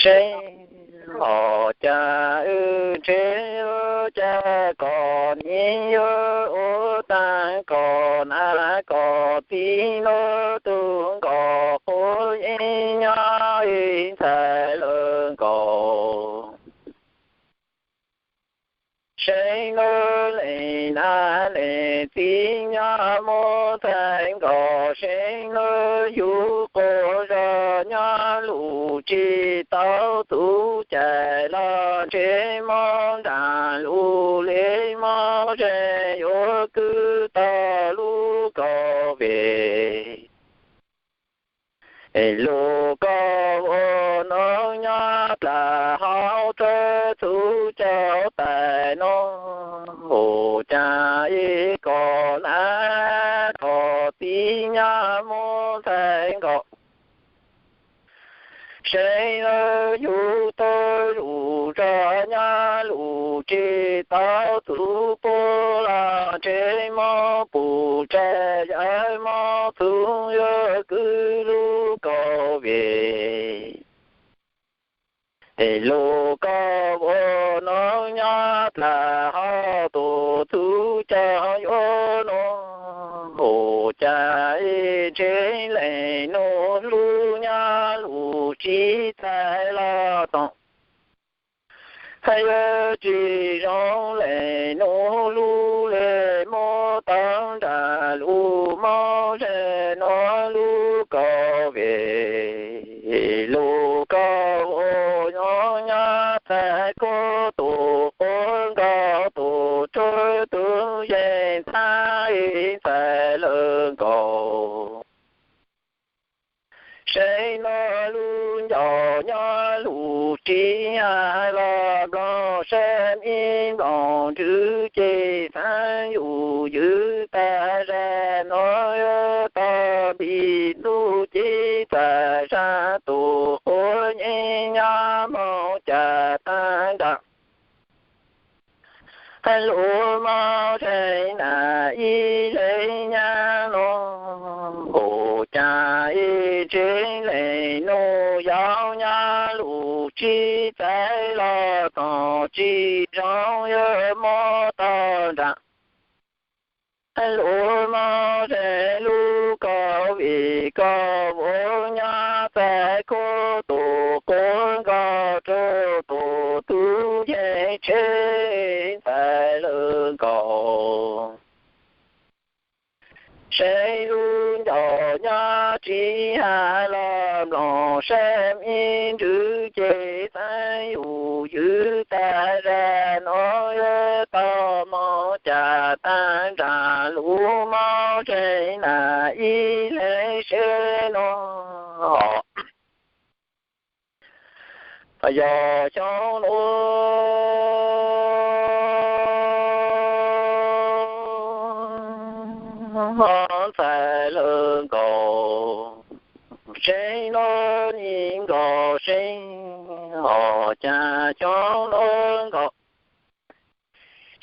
Seev los cas wb ntshe cas kom niam yog ua tag kom na kom txiv lawv tug nkaus quav yeeb nyob ib ntxhais lawv nkaus. Seev lawv leej nam leej txiv nyob muaj ntxhais nkaus, seev lawv yug quas zog nyob lus tsis tau txuj cai los ntshe mob nram lus li mob ze yuav kwv tau lub kaum vij. Lus kaum ua no nyob dlav hauv thawj txuj cau tais no, ua cas ib kom na kom txiv nyob muaj ntxhais nkaus. Seev lawv yug tau lus zog nyob lus tsis tau txuj puab los ntshe mob pum tsaig yawg mob txuj yuav kwv lub kaum vij. Lus kaum ua no nyob dlav hauv tus txuj cau yuav no, ua cas ib ntshe leej nus lub nyob lus tsis txais los toom. Yawg tsis zoo leej nus lub li muab tau nram lus mob ze no lub kaum vij. Lus kaum ua no nyob txais kuv tus quav nkaus tus tsuag tus yeej txhab ib ntxhais lawv nkaus. Seev no lub ncauj nyob lus tsis hais los nplooj, seev ib nplooj ntswv ces xav yus ywv tag zag no yuav tau npis ntuj ces txais zaj tus quav yeeb nyob moog cas tag nrag. Lus mob zeeg nam ib leeg nyab no, ua cas ib tsev leej nus yau nyab lus tsis txais los toom tsis zoo yuav mob tau nram. Lus mob zeeg lub kaum vij kaum ua nyob txais kuv tus quav nkaus rau tus tub yeej tshev ntxhais lawv nkaus. Seev lub ncauj nyob tsis hais los nplooj, seev ib ntswv ces xav yus ywv tag zag no yuav tau mob cas tag nrag. Lus mob zeeg nam ib leeg seb no yog xyoo lub ntxhais lawv nkaus, seev lub ni nkaus seev, ho cas xyoo lub nkaus.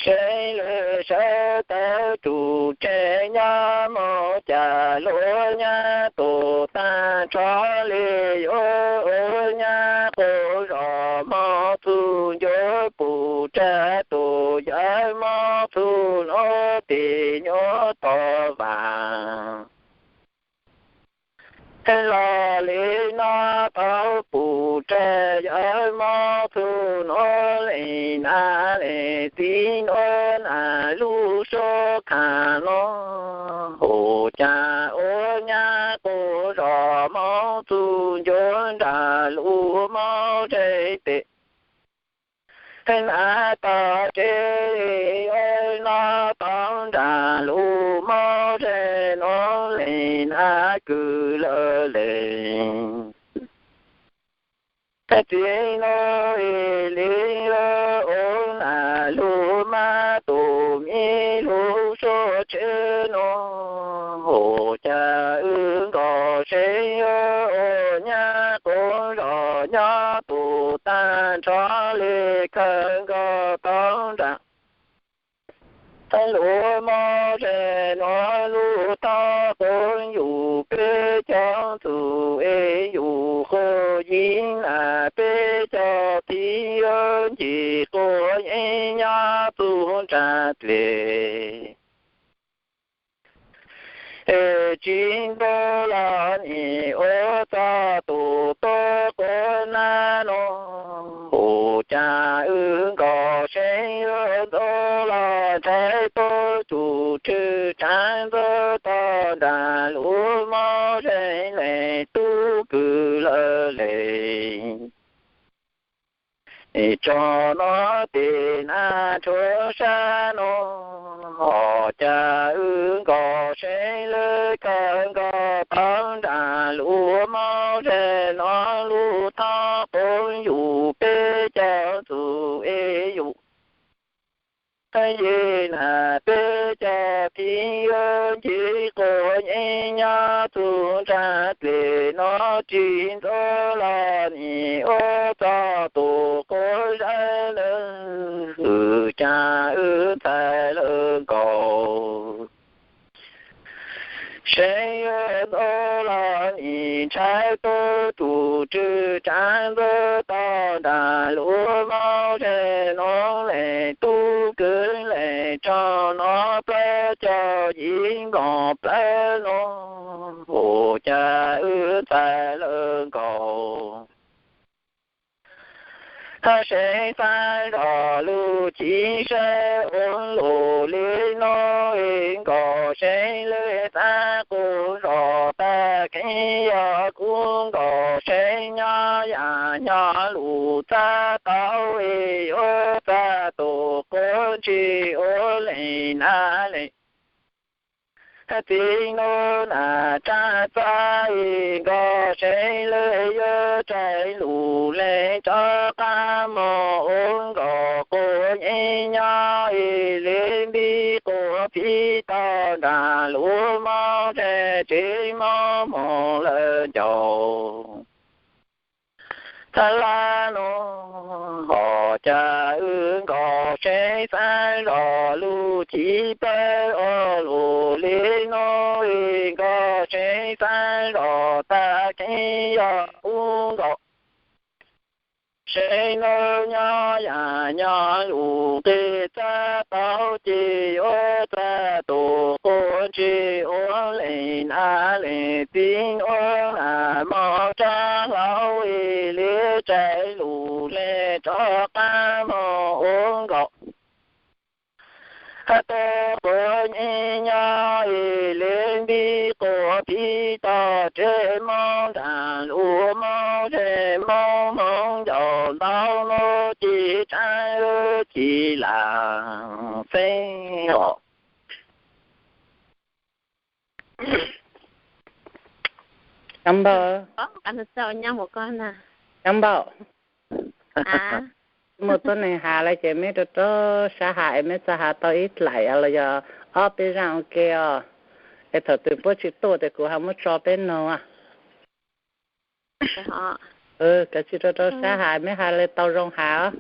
Seev lawv sawv tawm tus tsev nyob moog cas luag nyab tus tag nrho li yuav ua nyab quas zog moog txug ncua pum tsag tus yawg moog txug nuav tes nyuaj tog vaag. Los li no tau pum tsag yawg moog txug nuav leej nam leej txiv nuav nam lub suab khaam no, ua cas ua nyab quas zog moog txug ncua nraag lug moog zeeg tes. Nam tog tsev li no tau nraag lug moog zeeg nuav leej nam kws lawv leej. Txiv nuav li lawv ua nam lug mab tus miv lug suab tsev nuav, ua cas wb nkaus seev ua nyab quas zog nyob tus tag nrho li kawg nkaus tau nraag. Lug moog zeeg nuav lug tog quas yus peb cov ntxug es yus ntsaj dlej. Es tsis ntuj los nim ua txog tus tuaj quav nab no, ua cas wb nkaus seev yuav ntuj los ntshai tuaj tus tswv tsav ntxawg tog nram lub mob ze lees tub kwv lawm lees. Tso no tes nab tshuav sab no, ua cas wb nkaus seev lawv kawg nkaus tog nram lub mob ze no lub thoob qub yus peb cov txus es yus yim na peb cov thib yuav nce quav nyem nyob txug ntsaj dlej no tsis ntuj los nim ua txog tus quav zab lawm, ua cas wb ntxhais lawv nkaus seev yuav ntuj los nim ntshai tuaj tus tswv tsav ntxawg tog nram lub mob ze no lees tub kwv lees tso no plaub cov yim nkaus plaub no, ua cas wb ntxhais lawv nkaus seev xav zog lub cim seb ua luaj li no, nkaus seev lawv xav quaj zog tag kev yog kuv nkaus seev nyob yam nyob lub txaj tau es yuav txaj tus quav ntsis ua lees nab lees txiv nub na tsab txaj es nkaus seev lawv yuav tsaws lus lees rov qab mus ua nkaus quav nyem nyob es li npib quav phib tog nram lub mob ze tsev mob mus lawm ncaus tag lab no, ua cas wb nkaus seev xav zog lub cim peb ua luaj li no, nkaus seev xav zog tag kev yog kuv nkaus seev nub nyob yam nyob lub qig txaj tau ces yuav txaj tus quav ntsis ua lees nab lees txiv nub na mos rab hlau es li tsaws lus lees rov qab mus ua nkaus tub quav nyem nyob es li npib quav phib tog tsev mob nram lub mob ze mob mob ncaus ntau lub ci tsav lub ci lam xeeb os. Cov npauj, cov npauj, muaj tuab neeg has lawm ces meb rau rau sab has es meb txhaj has tau ib dlaim los yog ob peb zaj ua ke os. Es thaum twg puab tsis tuaj ces kuv ho muab tso peb noog. Kav tsij rau rau sab has, meb has li tau zoo has os.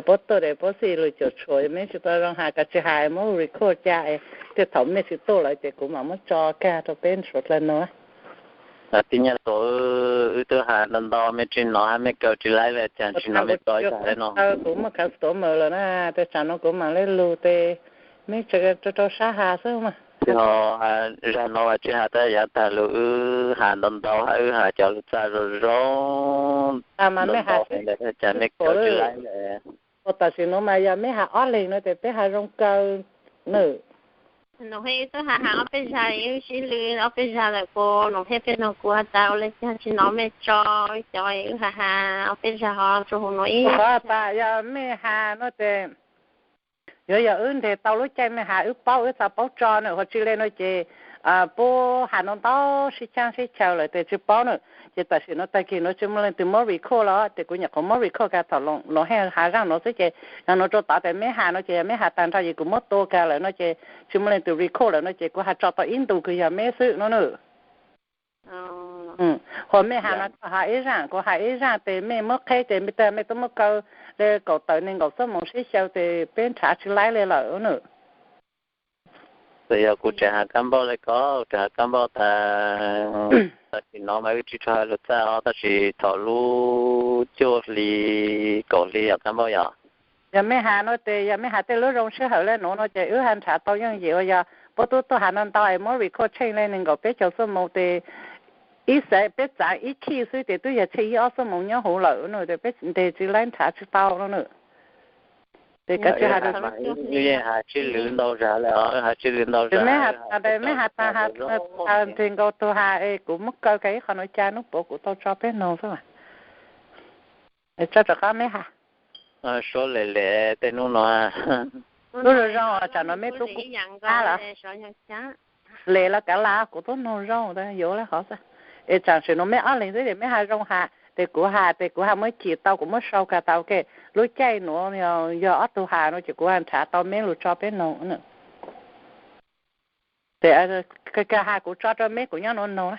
Puab tuaj es puab xij lus cuam tshuam, meb tsis tau zoo has kav tsij has, muab record ca, thiaj thaum mej tsis tuaj lawm ces kuv mam muab tso kag rau peb suav dlawg noog. Tij Nyaj Tuam, wb twb has ntau ntau mej tsis hnov, mej kaw tsis laib li cas tsis hnov mej tso ib zag li no. Kuv muaj customer lawm na, tes tsam no kuv mam li lug tes meb tseem rau rau sab has xwb mas. Zag no tsis has tab yav tag lug wb has ntau ntau, wb has cov lug txaj zoo zoo. Mas mej has ntau ntau cas mej kaw tsis laib li. Ua tam sim no mas yog meb has ob leeg no ces peb has zoo kawg nawb. Noog Hej, wb twb has has ob peb zag, wb sib lw ob peb zag lawm, kuv Noog Hej peb noog kuv has tas ua li cas tsis hnov mej tso cov wb has has ob peb zag ho tsuas hu no ib qhov tas yog mej has no ces yuav yog wb nreg tau lub caij mej has wb paub wb txhaj paub tso na, ho tsis li no ces puab has no ntau sib tshaab sib chaw lawm tes tsis paub na. Ces tam sim no tag kis no tsis muaj leej twg muab record los tes kuv nyuam qhuav muab record kag thaum Noog Hej has zaj no xwb ces yog no rau tod tes meb has no ces yog meb has tag nrho ces kuv muab tua kag lawm no ces tsis muaj leej twg record lawm no ces kuv has tso tau ib ntu kws yog meb xwb no na. Ho mej has mas koj has ib zaj kuv has ib zaj tes mej muab qheb tes mej twb muab kaw li kaum tawm nees nkaum xuab moos sib xyaw tes peb nrhav tsis laib li lawm na. Tes yog kuv tseem has kab npauj li ko, tseem has kab npauj tas, tam sim no mas wb tsis tshua has lug txaj os, tab sis thaum lub cuaj hli kaum hli yog kab npauj yog. Yog mej has no tes yog mej has tej lub zoo sij hawm le nuav no ces wb has nrhav tau yooj yim uas yog puab tub tuaj has no ntau es muab record tsheej le nees nkaum peb caug xuab moos tes ib xeev peb txaav ib khij xwb tes twb yog tsheej ib ob xuab moos nyob huv lawm no tes peb ntes tsis laib nrhav tsis tau no na. Tes kav tsij has, has tsis lwm ntau zag le, has tsis lwm ntau zag. Mej has tas, mej has tas, has tas nres nkaus tug has es kuv muab kaw kiag ib qho nuav ca nub puav kuv tau tso peb noog xwb. Tso rov qab mej has. Suav le le tej nub no. Tub zoo zoo, tsam no mej tub kuj qab lawm. Le los kav las kuv tub noog zoo yuav le hov xwb. Es tsam sim no mej ob leeg xwb tes mej has zoo has tes kuv has tes kuv has muab cim tau kuv muab sau kag tau ke. Lub caij nuav yog ob tug has no ces kuv has nrhav tau mej lug tso peb noog. Tes kag has kuv tso rau mej kuv nyob nuav noog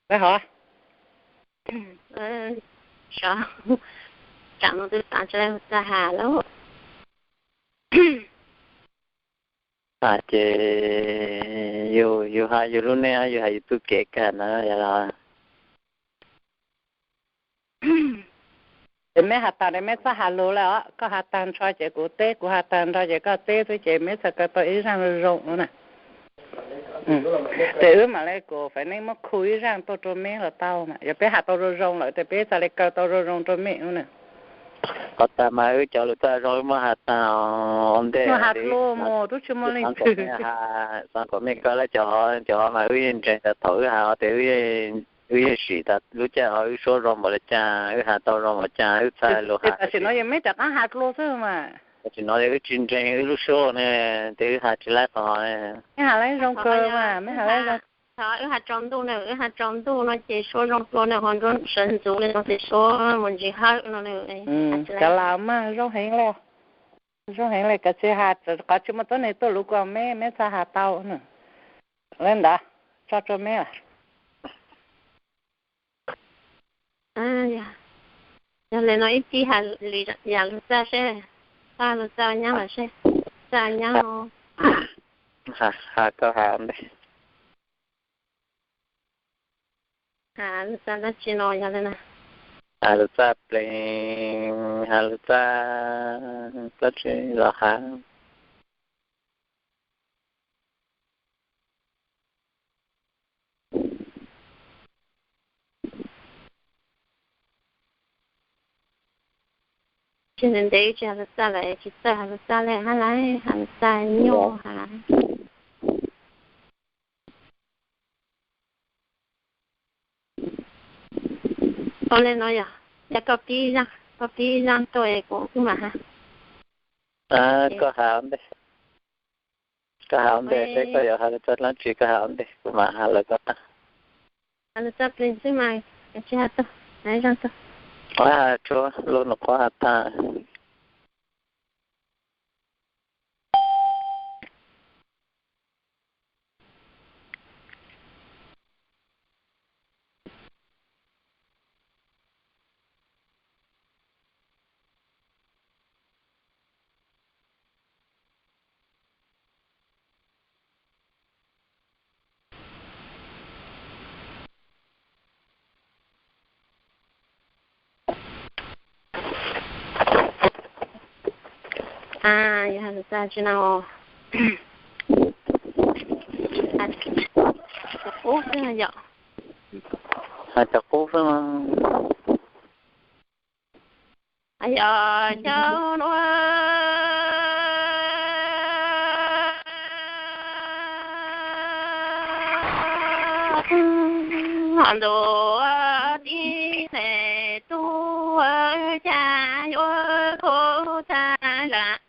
na. Hov Tsam no twb tas tsis tau has lawm. Has ces yus, yus has yus lub neej, yus has yus txuj kev kag na yog los. Ces meb has tas ces meb txhob has lus lawm os, koj has tag nrho ces kuv teb, kuv has tag nrho ces koj teb xwb ces meb txhad kaw tau ib zaaj zoo zoo na. Ces wb mam li kuas faiv neeb muab khu ib zaaj tuaj rau meb los tau mas, yog peb has tau zoo zoo lawm ces peb txhad li kaw tau zoo zoo rau mej na. Qhov tas mas wb cov lus txaj zoo wb muab has tag ua ntej, has dlua mus tub tsis muaj leej twg. Xav kom mej kawm lawm cov hov, cov hov mas wb yeej ntseeg tas thaum wb has ces wb yeej sim tas lub caij hov wb suab zoo npaum li cas, wb has tau zoo npaum cas wb txhaj lug has. Tam sim no yog meb rov qab has dlua xwb mas. Tam sim no wb tsis ntseeg wb lub suab ne, ces wb has tsis laib qhov. Meb has laib zoo kawg mas, meb has laib zoo. Wb has tsaus ntuj na, wb has tsaus ntuj no ces suab zoo dlua na, ho nruab sawv ntxuv li no ces suab mus ntsis hawb no. Cov laus mas zoo heev li, zoo heev li, kav tsij has, qhov tsis muaj tuab neeg tuaj luv kuas meb, meb txhaj has tau na. Li ntawd, tso rau meb lawm. Yog li no ib txhij has lus txaj seb, txaj lus txaj nyab los seb, txaj nyab no. Has koj has ntej. Has lus txaj dab tsi no yog li na. Has lus txaj plees, has lus txaj dab tsi los has. Tsis ntev tsis has lus txaj lawm, tsis txawj has lus txaj li, hab lawv has lus txaj nyuaj has. Ua li no yog, yog koj pib, koj pib zaaj tuaj kuv mam has. Koj has ua ntej, koj has ua ntej seb koj yuav has lus txaj dlaab tsi, koj has ua ntej kuv mam has lawv koj tag. Has lus txaj plees xwb mas, tsis has tag, has zaaj tag. Qhov has tsuav lub nus qhov has tag. Yog has lus txaj tsi no, has cov qub xwb yom. Has cov qub xwb. Yog cov nuav ntuj tib neeg tub, cas yuav khuv tag zam.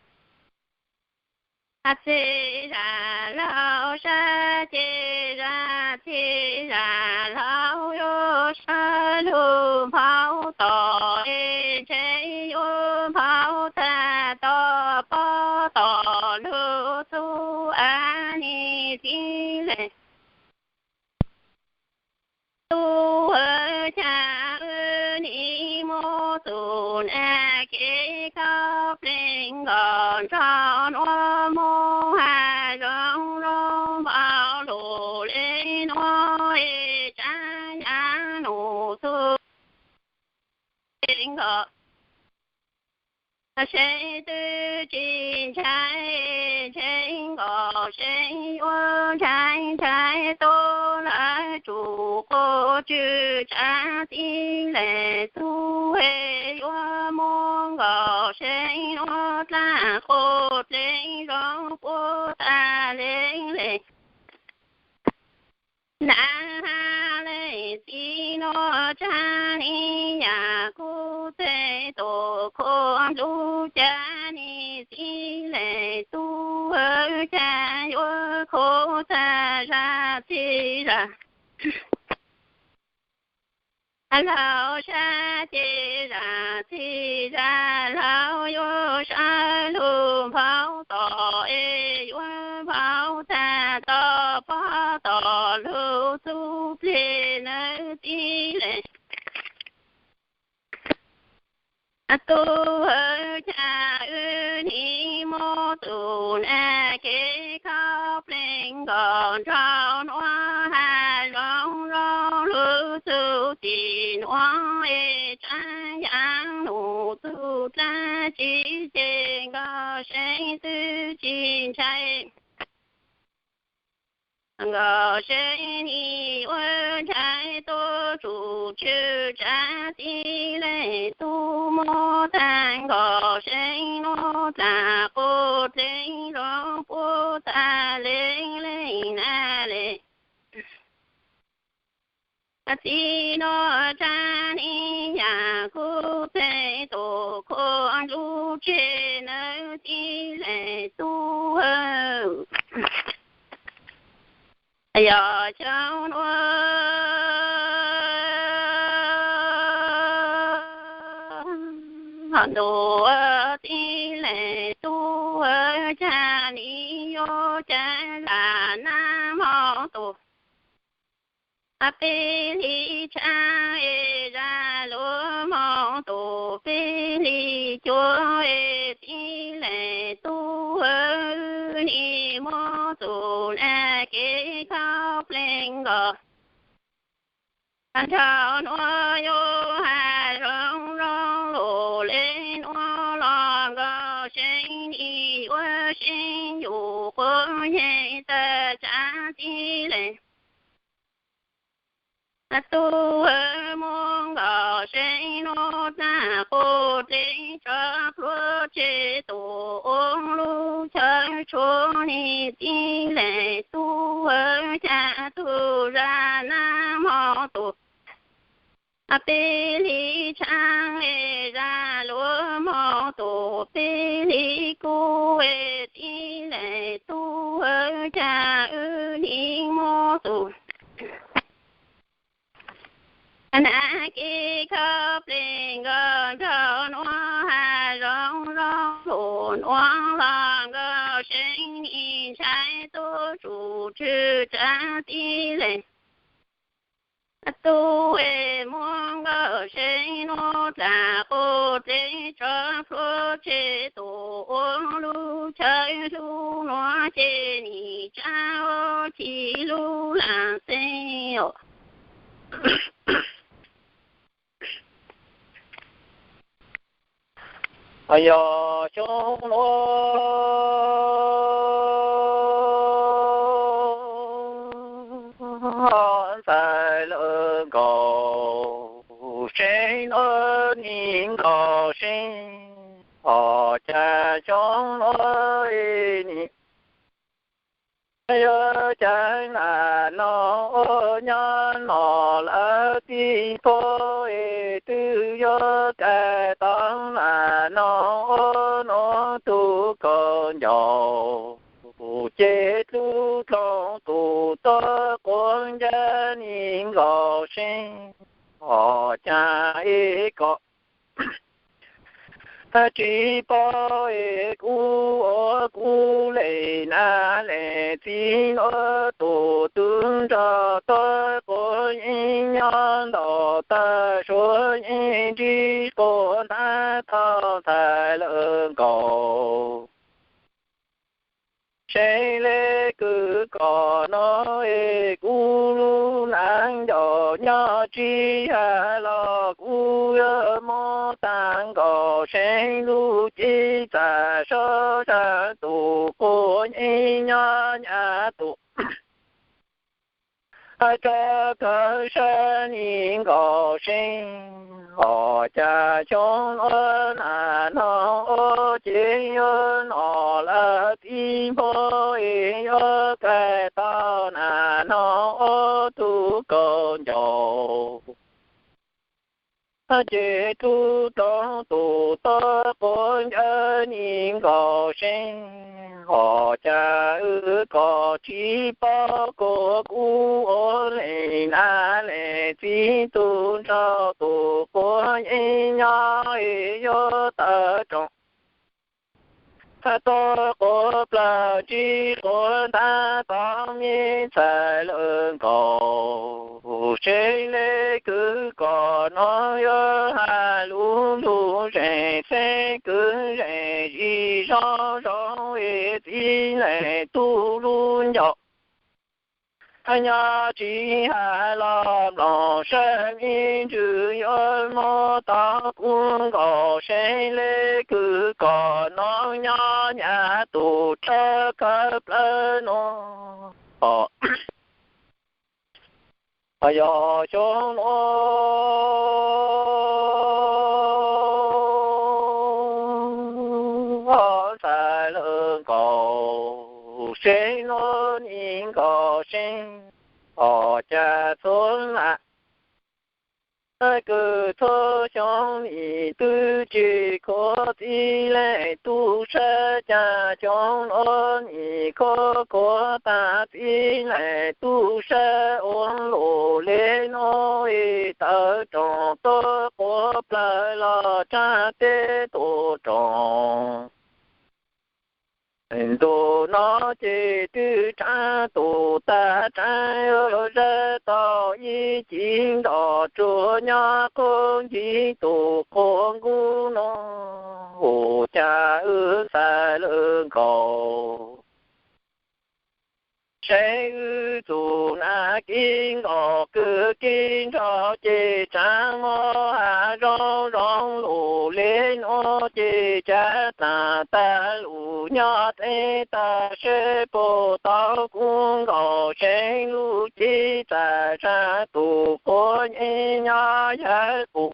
Txij zam laug sab ces zam, txij zam laug yuav sab lug nphau tom es ntshe yuav nphau tag tom pob tom lug txug a nis tib leeg. Tub, cas wb nim muab tus nam kev khaub plees nkaus nrog nuav mus has zoo zoo npaum lug le nuav es tsav yam nug txug nkaus. Seev twb tsis ntshai, ntshe nkawd seev yuav ntshai, ntshai tuaj lawv tsum quas tswv tsav tib leeg tub, yuav muab nkawd seev nuav dlaab quas dlev zoo puab tag leeg le. Nav has leej txiv nuav tsav ni yaam kuv txhais tus khuam ntuj, ca ni tib leeg tub, ca yuav khuam tag zag txhij zag. Laug sab ces zag txhij zag, laug yuav sab lug npau tom es yuav npau tag tom pob tom lug txug plig nawb tib leeg tub. Ca wb nim muab tus nav kev khaub pleg nkaus nrog nuav has zoo zoo lug txug tim nuav es tsav yaav num txug dlaab tsi ces nkawd seev twb tsis ntshai. Nkawd seev nim yuav ntshai tuaj tsum tswv tsav tib leeg tub, muab tag nkawd seev nuav dlaab quas dlev zoo puab tag leeg leej nav le. Txiv nuav tsav ni yaam kuv txhais tus khuam ntuj tseg nawb tib leeg tub. Yog xyoo nuav ntuj tib leeg tub, ca ni yuav ca zag nab mob tus peb hli tshaab es zag luas mob tus peb hli cuav es tib leeg tub, nim muab tus nav kev khaub pleg nkaus nrog nuav yuav has zoo zoo lug le nuav los nkawd seev nim yuav seev yug quas yeej tag tsav tib leeg tub, muab nkawd seev nuav dlaab quas dlev tso plhuav tseg tus ua lub chaw tshuav ni tib leeg tub, ca tug zag nab mob tus peb hli tshaab es zag luas mob tus peb hli kub es tib leeg tub, ca wb nim muab tus nav kev khaub pleg nkaus nrog nuav has zoo zoo lug nuav los nkawd seev nim ntshai tuaj tsum tswv tsav tib leeg tub, es muab nkawd seev nuav dlaab quas dlev tso plhuav tseg tus ua lub chaw hlub nuav ces nim tsav ua ci lub laam xeeb os. Yog xyoo nuav ntxhais lawv nkaus seev nuav nim nkaus seev, hos cas xyoo nuav nim yuav cas nam no ua nyob no lawv tib pab es twb yuav cas tau nam no ua nuav tug kaus ncaus, ces tub dloog tus tub quas ncaus nim nkaus seev, hos cas es kom tsis paub es kuv ua kuv le nav le txiv nuav tus tub nrog tub quas yeej nyob ntau tag suav yeej ntsib quas ntab tau ntxhais lawv nkaus. Seev le kws kom no es kuv lub nav ncaus nyob tsis hais los kuv yuav muab tag nkaus seev lub cev txais sab sab tus quav nyab nyob nyav tus rov kawg sab nim nkaus seev. Hos cas xyoo no nas no ua ces yuav no lawm txiv npog es yuav kaij tau nas no ua tug kaus ncaus. Ces tub roob tus tod quav ncawg nim nkaus seev. Hos cas wb kom tsis paub kom kuv ua leej nam leej txiv tub nrog tus quav nyab nyob es yuav tawm roos tod quav plaws tsis quav ntab tod me ntxhais lawm nkaus. Seb leej kwv kom no yuav hais lus lus zeem xeeb kwv zeem zis zoo zoo es txiv leej tub lub ncauj nyob tsis hais los mloog sab me ntsws yuav muab tau kuv nkaus seev leej kwv kom no nyob nyav tus tshawb kawg plawg no. Yog xyoo no ntxhais lawm nkaus seev no nim nkaus seev. Hos cas txhua lam kws txhua xyoo nim twb tsis khuav txiv leej tub sab, cas xyoo no nim khuav khuav tag txiv leej tub sab ua lus li no es tawm roos tod quav plaws los tshaj teb tus roos. Ntu no ces twb tshaj tus tag tshaj zaj tau ib cim nrov tsuas nyob qub ncig tus quav nkuj no. Ua cas wb ntxhais lawm nkaus seev wb txuj nam kib nkaus kwv kib nrog ces tshav muab has zoo zoo lus li no ces cav dlaag tag lus nyob teb tag seb puas tau kuv nkaus seev lub cev txais sab tus quav nyab nyob yawg pum.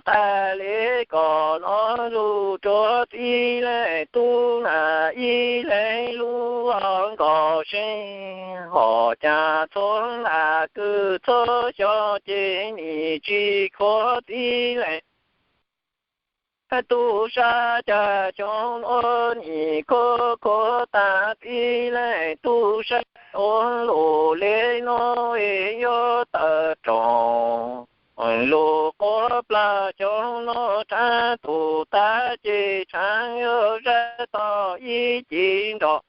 Tag li kom no lug rua txiv leej tub nam ib leeg lub nkaus seev, hos cas txhua lam kws txhua xyoo ces nim tsis khuav txiv leej tub sab, cas xyoo no nim khuav khuav tag txiv leej tub sab ua lus li no es yuav tawm roos. Lus quav plaws xyoo no tshaj tus tag ces tshav yuav zaj tau ib cim nrov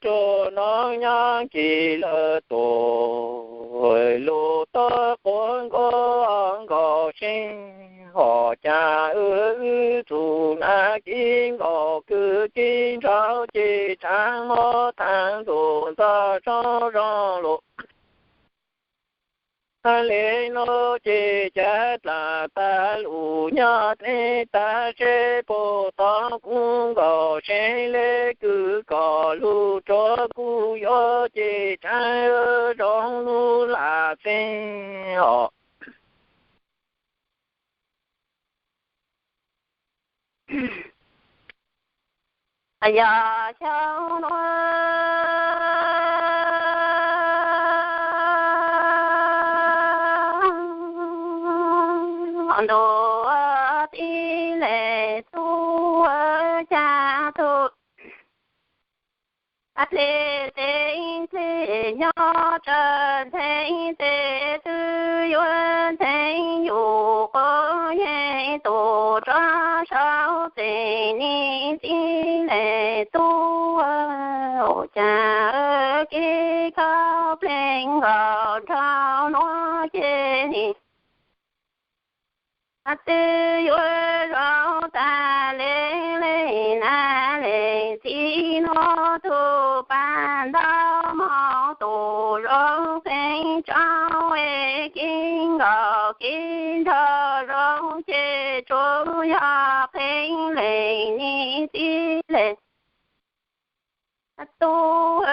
tsuas no nyob kis lawm tus lus tod quav nkuj nkaus seev, hos cas wb txuj nam kib nkaus kwv kib nrog ces tshav muab thaaj ntxuj ntxog zoo zoo lus li no ces cav dlaag tag lus nyob teb tag seb puas tau kuv nkaus seev leej kws kom lug rua kuv yuav ces tshav zoo lug lam xeeb os. Yog xyoo no ntuj txiv leej tub, cas tub hle teeb hle nyob tsawg ntxhee tes twb yuav ntxhee yus quav yeeb tus rov sau txeem nim txiv leej tub, ua cas kev khaub pleej nkaus nraug no ces nim twb yuav zoo tag li leej nam leej txiv tus paj ntaub mos tus zoo qeeb tsawb es kev nkos kev nrog zoo ces tsuas yog qeeb leej niam txiv leej tub,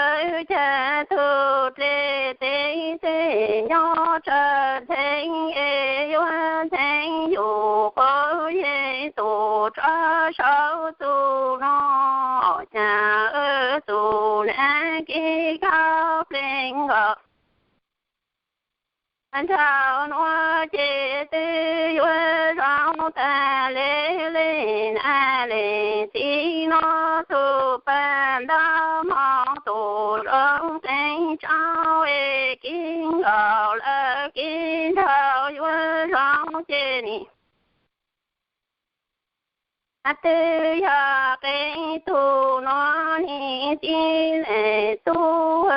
cas tus dlej teb teb nyob tsawg theej es yuav theej yus quav yeej tus rov saum tus no, cas tus na kev khaub plees nkaus nraum no ces twb yuav zoo tag li. Leej niam leej txiv no tus paj ntaub mos tus zoo qeeb tsawb es kev nkos lawm kev nrog yuav zoo ces nim twb yog qeeb tus no niam txiv leej tub,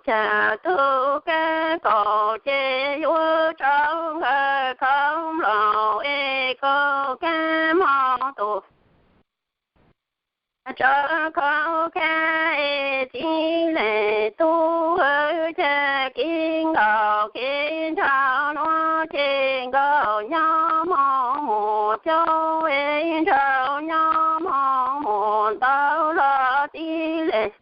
cas tus kab kaus ces yuav rau nkawd khaub nplaum es kaus kab mos tus rau kaus kab es txiv leej tub, cas kev nkos kev nrog no ces nkawd nyob mos mus caum es nrog nyob mos mus ntau los txiv leej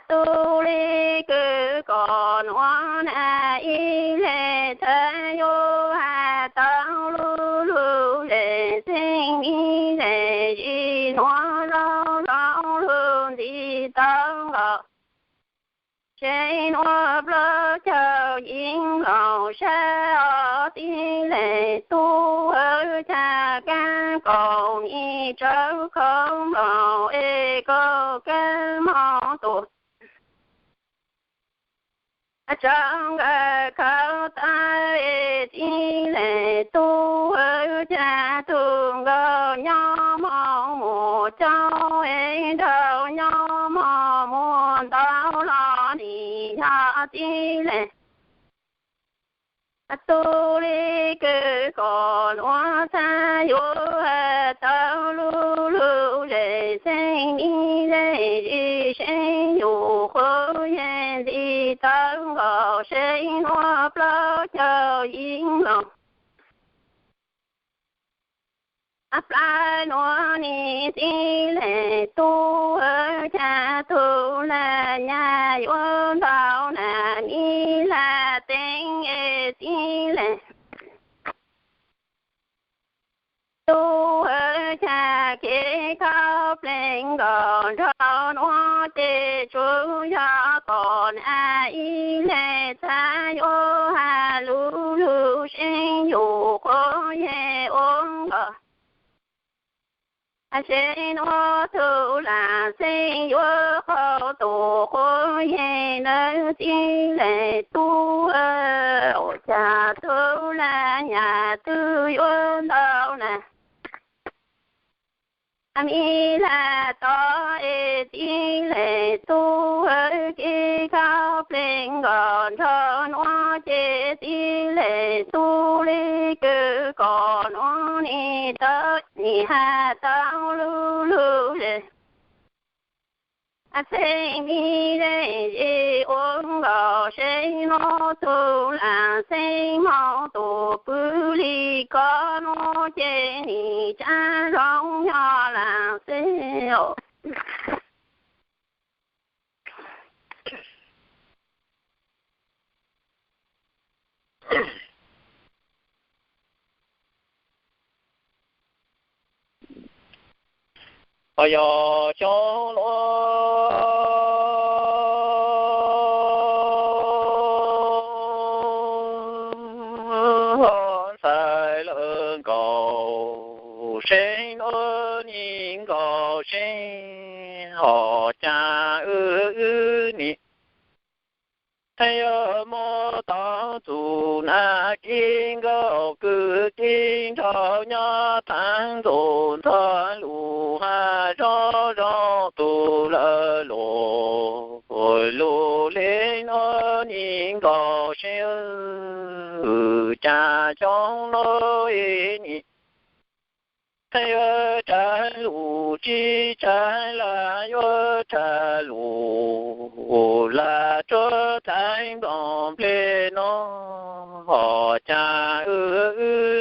tub li kwv kom nuav na ib leeg txhad yuav has tau lub lug leej xeeb mi leej zim nuav zoo zoo lug ntxiv tau nkaus seb nuav plaub caug yim nkaus sab os txiv leej tub, cas kab kaus nim tsawv khaub nplaum es kaus kab mos tus rau nkawd khaub tawb es txiv leej tub, cas tus nkauj nyob mos mus caum es nraug nyob mos mus ntau los nim yog txiv leej tub li kwv kom nuav txhad yuav has tau lub lug leej xeeb mi leej zim seb yus quav yeej ntxiv tau nkaus seb nuav plaub caug yim nkaus plab nuav niam txiv leej tub, cas tus laj nyab yuav ntau na mi laj teeb es txiv leej tub, cas kev khaub plees nkaus nraug nuav ces tsuas yog kom na ib leeg txhad yuav has lub lug seb yus quav yeej ua nkaus seb nuav tus laj xeeb yuav qhau tus quav yeej nawb txiv leej tub, cas tus laj nyab twb yuav ntau na mi laj tod es txiv leej tub, kev khaub plees nkaus nraug nuav ces txiv leej tub li kwv kom nuav nim tau nim has tau lub lug le xeeb mi leej zim ua nkaus seb nuav tus laj xeeb moog tus pw li ko nuav ces nim tsaab zoo yog laj xeeb Ho yog xyoo nuav ntxhais lawv nkaus seeb nuav nim nkaus seeb ho cas wb wb nim yuav muab tau txug na kev nkaus kwv tij nraug nyob thaab ntug ntxhua lug hab zoo zoo tug lawv lug lug le nuav nim nkaus seeb, cas xyoo nuav nim Yuav tsa lus tsis tsa los yuav tsa lus, lam rua txaiv nplooj nplej no. Hos cas wb wb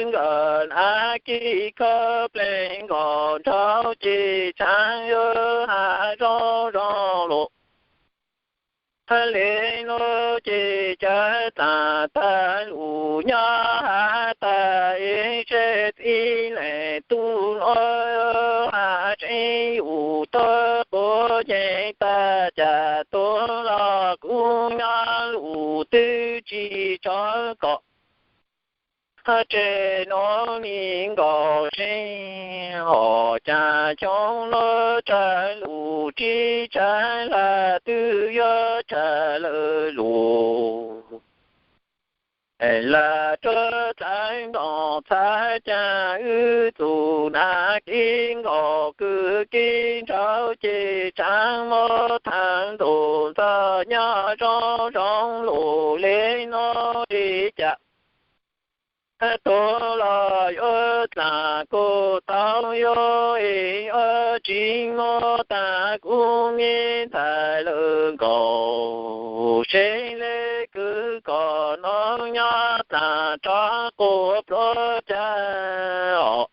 nkawm nas kib khob plees nkaus nraug ces tshav yuav hav zoo zoo lus. Li no ces cav tag tag lus nyob hav tag es seb txiv leej tub no hav tseeb yus tuag quav nyeeg tag cas tuag los kuv nyob lus twb tsis tso kom. Tsev no mi nkaus tseeb, hos cas xyoo no tsa lus tsis tsa los twb yuav tsa lawm lus. Lam rua txaiv nplooj txhab cas wb txug nas kib nkaus kwv kib nraug ces tshav muab thav ntuj ntxog nyob zoo zoo lus li no li cas. Tuag los yuav txaj kuj tau yuav es yuav tsis muab tag kuv me ntxhais lawm nkaus. Seb li kwv kom no nyob txaj rov quaj pluag cas os.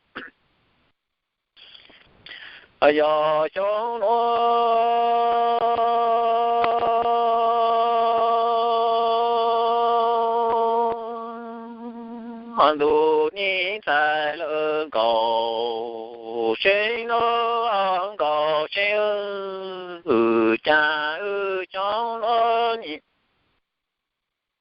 Yog xyoo no ntuj nim ntxhais lawm nkaus, seb no nkaus seb wb cas wb xyoo no nim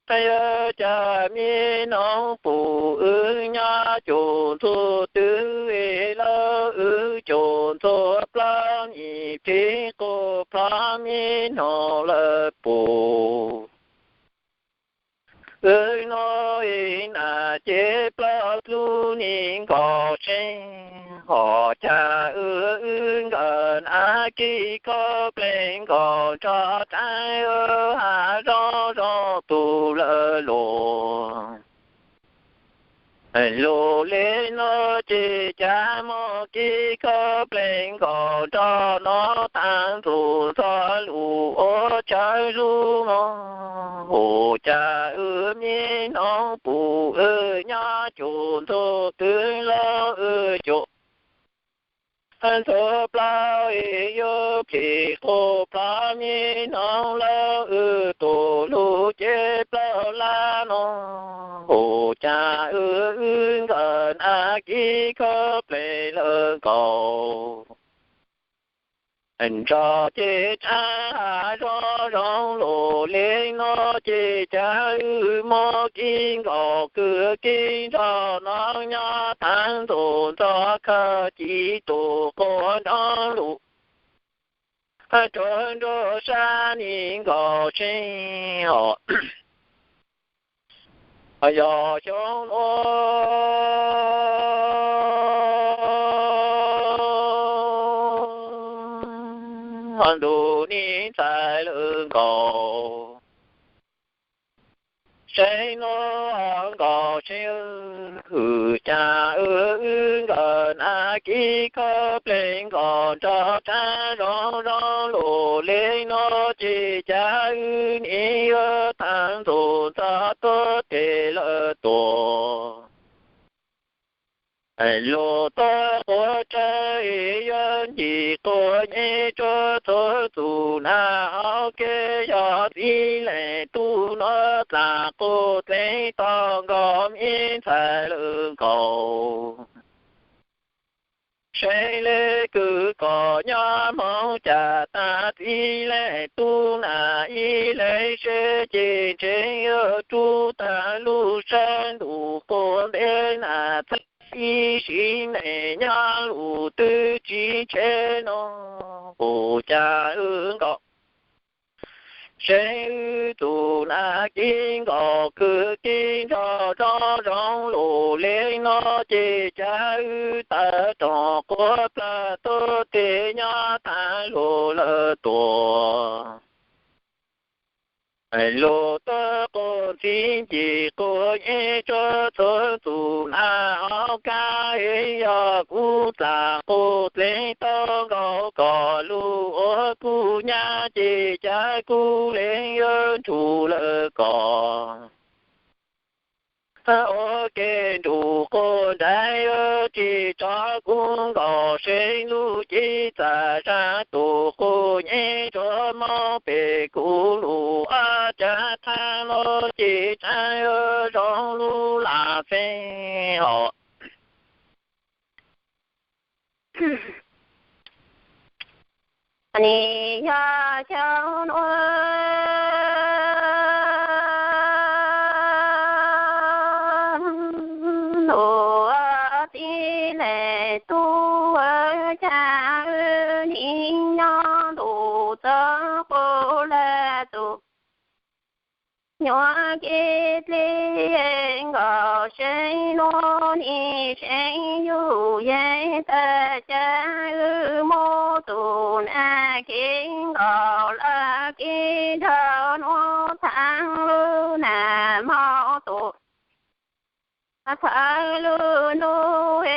yog cas me noog pum wb nyob cum ntxuag twg es lawv wb cum ntxuag plaub nim plig quaj plhov me noog lawm pum. Wb no es nas ces plaub plub nim nkaus seb, hos cas wb wb nkawm nas kib khob plees nkaus nrog rab hav zoo zoo tus lawm los. Lus li no ces cav muab kib khob plees nkaus nrog no thav ntxuag ntxog lus ua tsawv zus no. Hos cas wb me noog pum wb nyob cum ntxuag twg los wb cum ntxuag plaub es yuav plig quaj plhov me noog lawm wb tus lub cev plaub lab no. Hos cas wb wb nkawm nas kib khob plees lawm nkaus nrog cev rab hav zoo zoo lus li no ces cav wb muab kib nkaus kwv kib nrog no nyob thav ntxuag ntxog khaws ci tus quas nrog lus rua nruab sab nim nkaus seb os. Yog xyoo no ntuj nim ntxhais lawm nkaus, seb no nkaus seb wb cas wb nkawm nas kib khob plees nkaus nrog rab zoo zoo lus li no ces cas wb nim yuav thav ntxuag ntxog tuab tes lawm tuag. Lus tuab quas tsawv es yuav ncim quas nyem tsuab txhua txus nas hauv kev, yog txiv leej tub no txaj quas dlev tau nkaus me ntxhais lawm nkaus. Seb li kwv kom nyob hmoov cas tag txiv leej tub nas ib leeg seb ces ntshe yuav rub tag lub sab ntuj quas ntev nas txhab ib sim neej nyob lus twb tsis ntshe no. Kuv cas wb nkaus seb wb txus nas kib nkaus kwv kib nrog zoo zoo lus li no ces cas wb tawm roog quas plag tuab tes nyob tag lus lawm tuag. Lus tuab quas Txij ncig quas nyeb tsuab txhua tus na, hauv kab es yog kuv txaj quas dlev tau nkaus kom lug ua kuv nyab ces cav kuv leej yuav nrug lawv kom ua ke nrug quas nraim yuav tsis tso kuv nkaus seev lug ces txaj sab tus quas nyeb tsuab mob pem kuv lug a cav thab los ces tsav yuav zoo lug lam feeb hos. Nim yog xyoo nuav, txiv leej tub, cas wb nim nyob ntuj txawv quas lawm tus nyuam kev dleb nkaus seev nuav nim seev yug yeej tag, cas wb muab tus nam kev nkaus lawm kev nrag nuav thaam lub nam mob tus thawv lub ntuj.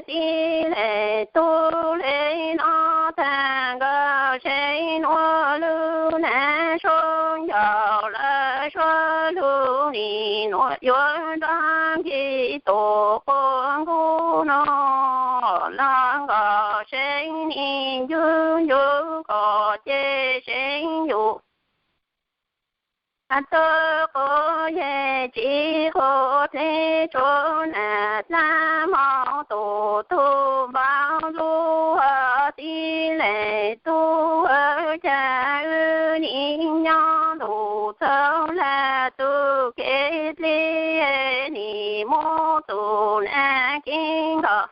Txiv leej tub, le nuav tag nkaus seev nuav lub nam suav ncaus lawm suav lug nim nuav yuav nrov nkig tus quas nkuj nuav los nkaus seev nim ncu ncu kom ces seev yug tub quas yeej tsis quas dleb tsuav nam dlaab mob tus tug npau lug. Txiv leej tub, cas wb nim nyob ntuj txawv lawm tus kev dleb nim muab tus nam kev nkaus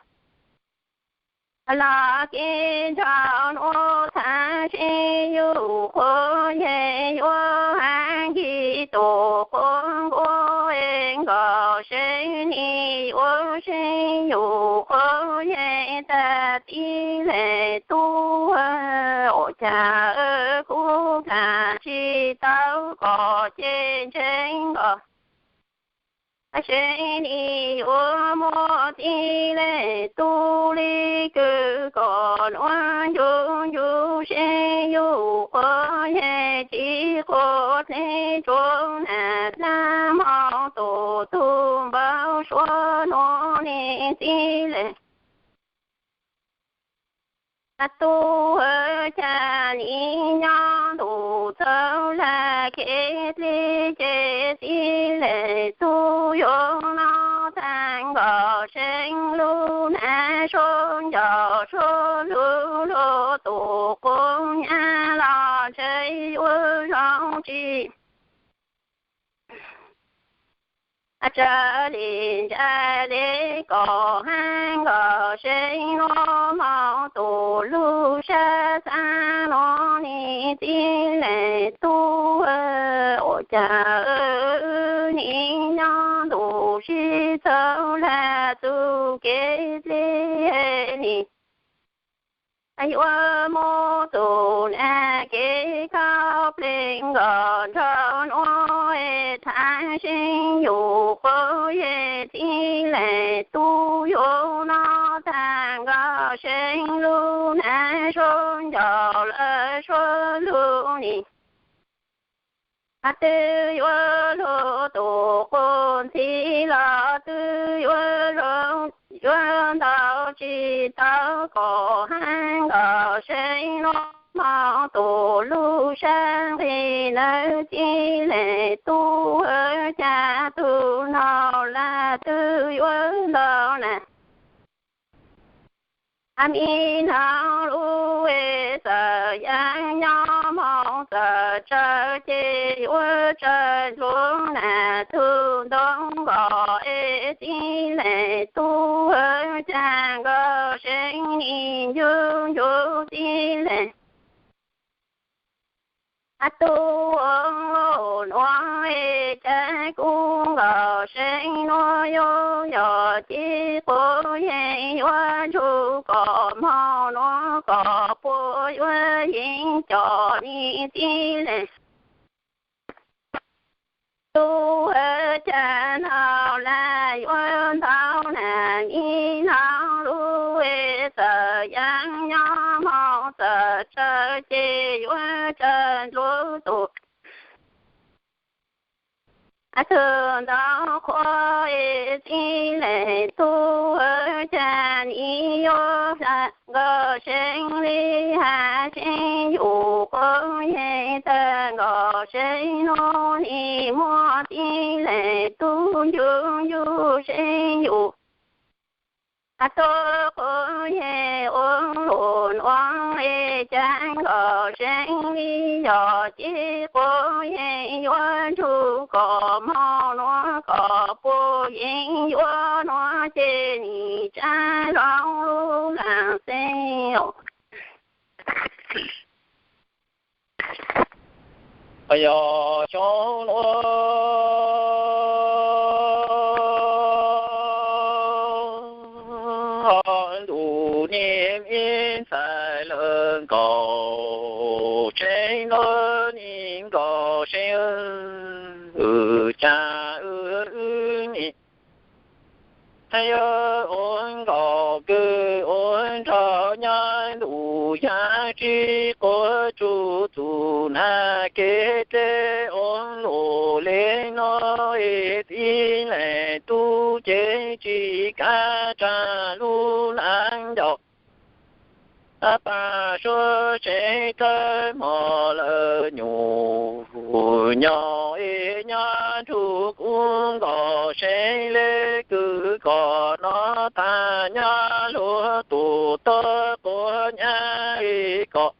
los kev nrag nuav thaam seev yug quas yeej yuav hab nkig tus quas nkuj nkaus seev nim yuav seev yug quas yeej tag. Txiv leej tub, ua cas kuv dlaab tsi tau kom ces ntseeg nkaus seev nim yuav muab txiv leej tub le kws kom nuav ncu ncu seev yug quas yeej tsis quas dleb tsuav nam dlaab mob tus tug npau suav nuav ne. Txiv leej tub, cas nim nyob ntuj txawv lawm kev dleb ces txiv leej tub yuav nov tag nkaus seev lub nam suav ncaus suav lug lug tus quas nyab los ntshe yuav zoo tsis tsa le ntsa le kom hab nkaus seev nuav mob tus lug sab xav nuav ne. Txiv leej tub, ua cas wb nim nyob ntuj sib txawv lawm tus kev dleb ne yuav muab tus nam kev khaub pleg nkaus nraug nuav thaam seev yug quas yeej. Txiv leej tub yuav nov tag nkaus seev lub nam suav ncaus lawm suav lug ne twb yuav lug tus quas ntxhi los twb yuav zoo, yuav ntau tsis tau kom hab nkaus seev nuav mob tus lug sab nqis nawb. Txiv leej tub, cas tug no lawm twb yuav ntau na a mi no lub txawm yav nyob moog txawm tsawg ces yuav tsawg ntsuav nam tug ntoo nkaus es txiv leej tub, cas nkaus seev nim ncu ncu txiv leej tub. Nuav es cas kuv nkaus seev nuav yuav yog ces quas yeej yuav ntsug kom moog nuav kom puas yuav yeej coj ne txiv leej Tub hawv cas ntaus laj yuav ntaus nas ib ntaus lub, txawm yeeb nyob hmo txawm tsawv ces yuav tsawv dlub tus. Tug ntau qhuav txij leej tub hawv cas nim yuav hla nkaus seeb li has seeb yus quav yeeb tawg nkaus seeb hnub nim muaj txij leej tub ncu ncu seeb yus tuaj quav yeeb ua luam nuav es cas nkaus seeb li yog ces quav yeeb yuav nrug kom mog nuav kom puas yeeb yuav nuav ces nim tsaab zoo lub laam xeeb. Yog xyoo nuav ntuj niam ib ntxhais lawv nkaus seeb, lawv nim nkaus seeb, wb cas wb nim yuav ua nkaus kws ua nrog nyob ntuj yaav tsi quav tsuj txug nag kev dleb ua luam le nuav es txij leej tub ces tsis kav tsag lub laam ncaus. Pab suav seeb tawg mog lawv nyuam nyob es nyob nrug kuv nkaus seeb le kws kom nov tag nyob luag tus tuaj quav nyab es kom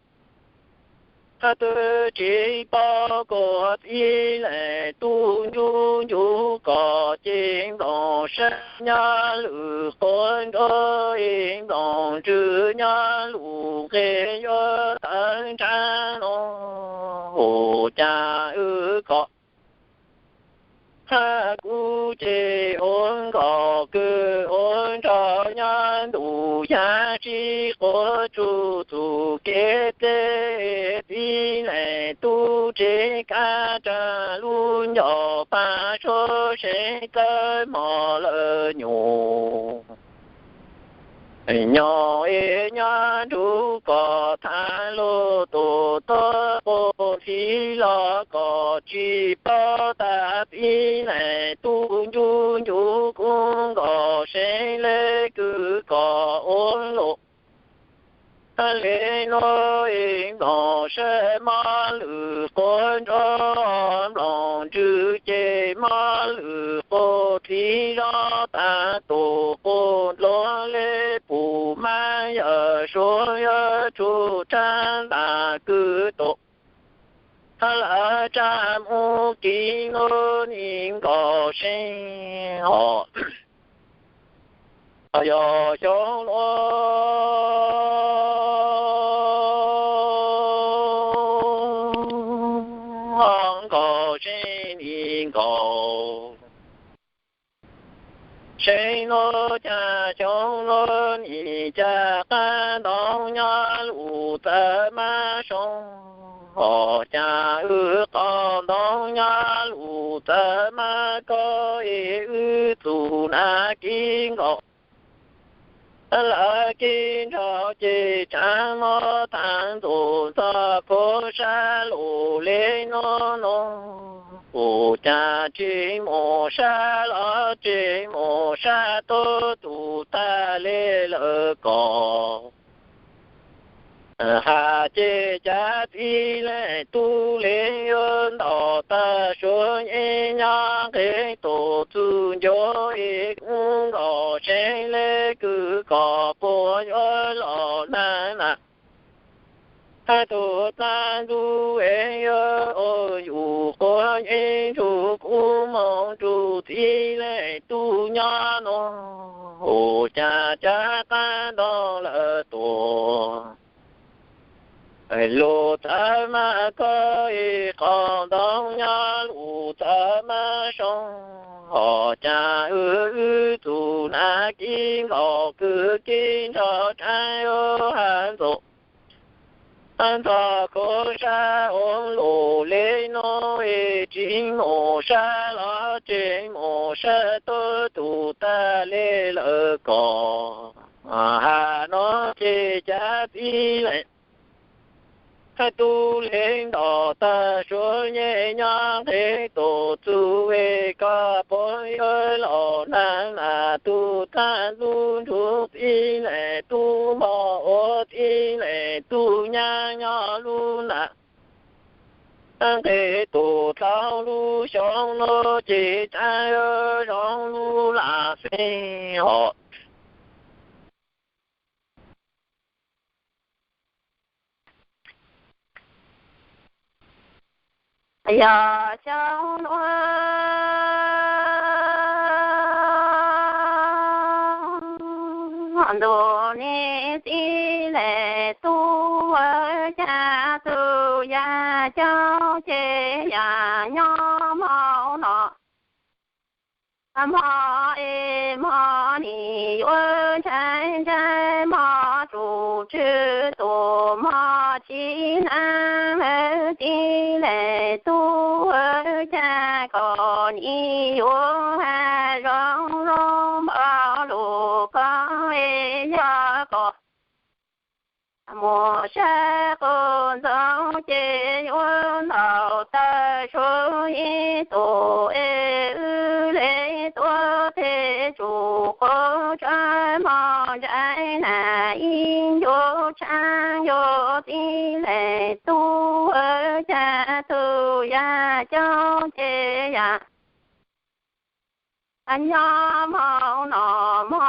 twb tsis paub kuv txij leej tub ncu ncu kom ces nplooj sab nyob lwm quav nrog es nplooj ntsws nyob lub nqe yuav tawg nrag no ua cas wb kom hab kuv ces ua nkaus kws ua nrog nyob ntuj yaav tsi quav tsuj txug kev dleb txij leej tub tsis kav tsag lub ncaus pab suav seeb tawg mog lawv nyuam nyob es nyob nrug kom tag luag tus tuaj quav txhij los kom tsis paub tas txij leej tub ncu ncu kuv nkaus seeb le kws kom ua luam le nuav es nplooj sab mob lwm quav nrog nplooj ntsws ces mob lwm quav txhij zog tag tus quav dluav le pum mab yawm suav yuav tsum tshaj ntas kws tus lawv tsa mus kiv nuav nim nkaus seeb hos yog xyoo nuav nkaus seeb nim nkaus seeb nuav cas xyoo nuav nim ca qab ntoo nyob lub txawv mab soo hos cas wb qos ntoo nyob lub txawv mab koj es wb txug nag kiv nkaus lawv kiv nrog ces tsav mob tag ntxuj txog khuav sab lug le nuav no ua cas tsis mus sab los tsis mus sab tuaj tus tag le lawv kos has ces cas txij leej tub le yuav ntaus tag suav yeeb nyob nqe tus txug ncuav es kuv nkaus seeb le kws kom quav yuav los nag na. Tug tag ntxug es yuav ua yus quav yeeb nrug kuv moog nrug txij leej tub nyob nuav ua cas ca qab ntoo lawv tuaj lub txawv mab koj es qos ntoo nyob lub txawv mab soo hos cas wb txug nag kiv nkaus kws kiv nrog tsav yuav has ntxuj Nrog koj sab hauv lus li no, tsis mus sab los tsis mus sab tuaj tus tag li lawm kom ha no ces cas tib leeg tub li ntaus tag suab nyem nyob nqis tus txuj es koj pom yuav los nag nas tus tag lub ntsug tib leeg tub mog ua tib leeg tub nyab nyob lub nag nqis tus dlaub lub xyoo no ces tseem zoo lub lam xeeb hos. Yog xyoo nuav ntuj nim txij leeg tub ua cas tug yaj caub ces yaj nyob hmo no. Hmo es hmo nim yuav ntshai ntshai hmo tsum tswv tus hmo tsis hnav lawm txij leeg tub ua cas kom nim yuav hais zoo zoo npaum lus ko es yog kom mus sab qus ntxoov ces yuav ntaus tawg suav ib tug es wb le tuaj tes tsum quav tsav mog ntsais nas ib ncuav tshaab yuav txij leeg tub ua cas tug yaj caub ces yaj nyob hmo no hmo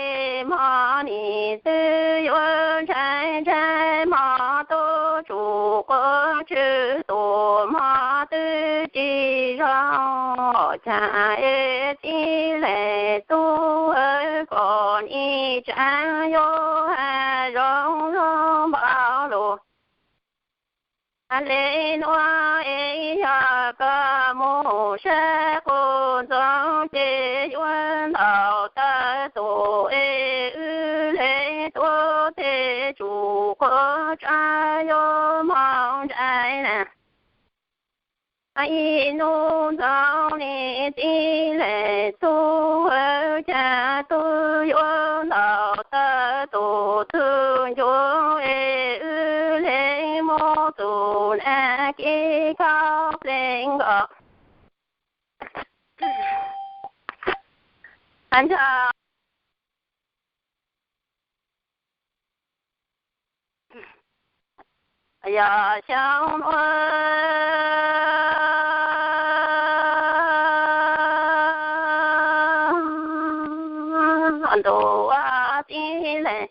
es hmo nim twb yuav ntshai ntshai hmo tuaj tsum quav tswv tus hmo twb tsis zoo cas es txij leeg tub ua kom nim tsav yuav hais zoo zoo npaum lus li nuav es yog koj mus sab qus ntxoov ces yuav ntaus tawg tus es wb le tuaj tes tsum quav tsav yuav moog ntsais na. Ib nub ntxoov nim txij leeg tub ua cas tub yuav ntaus tawg tus txug ncuav es wb le moog txug na kib koj plees nkaus. Yog xyoo nuav ntuj ua txij leeg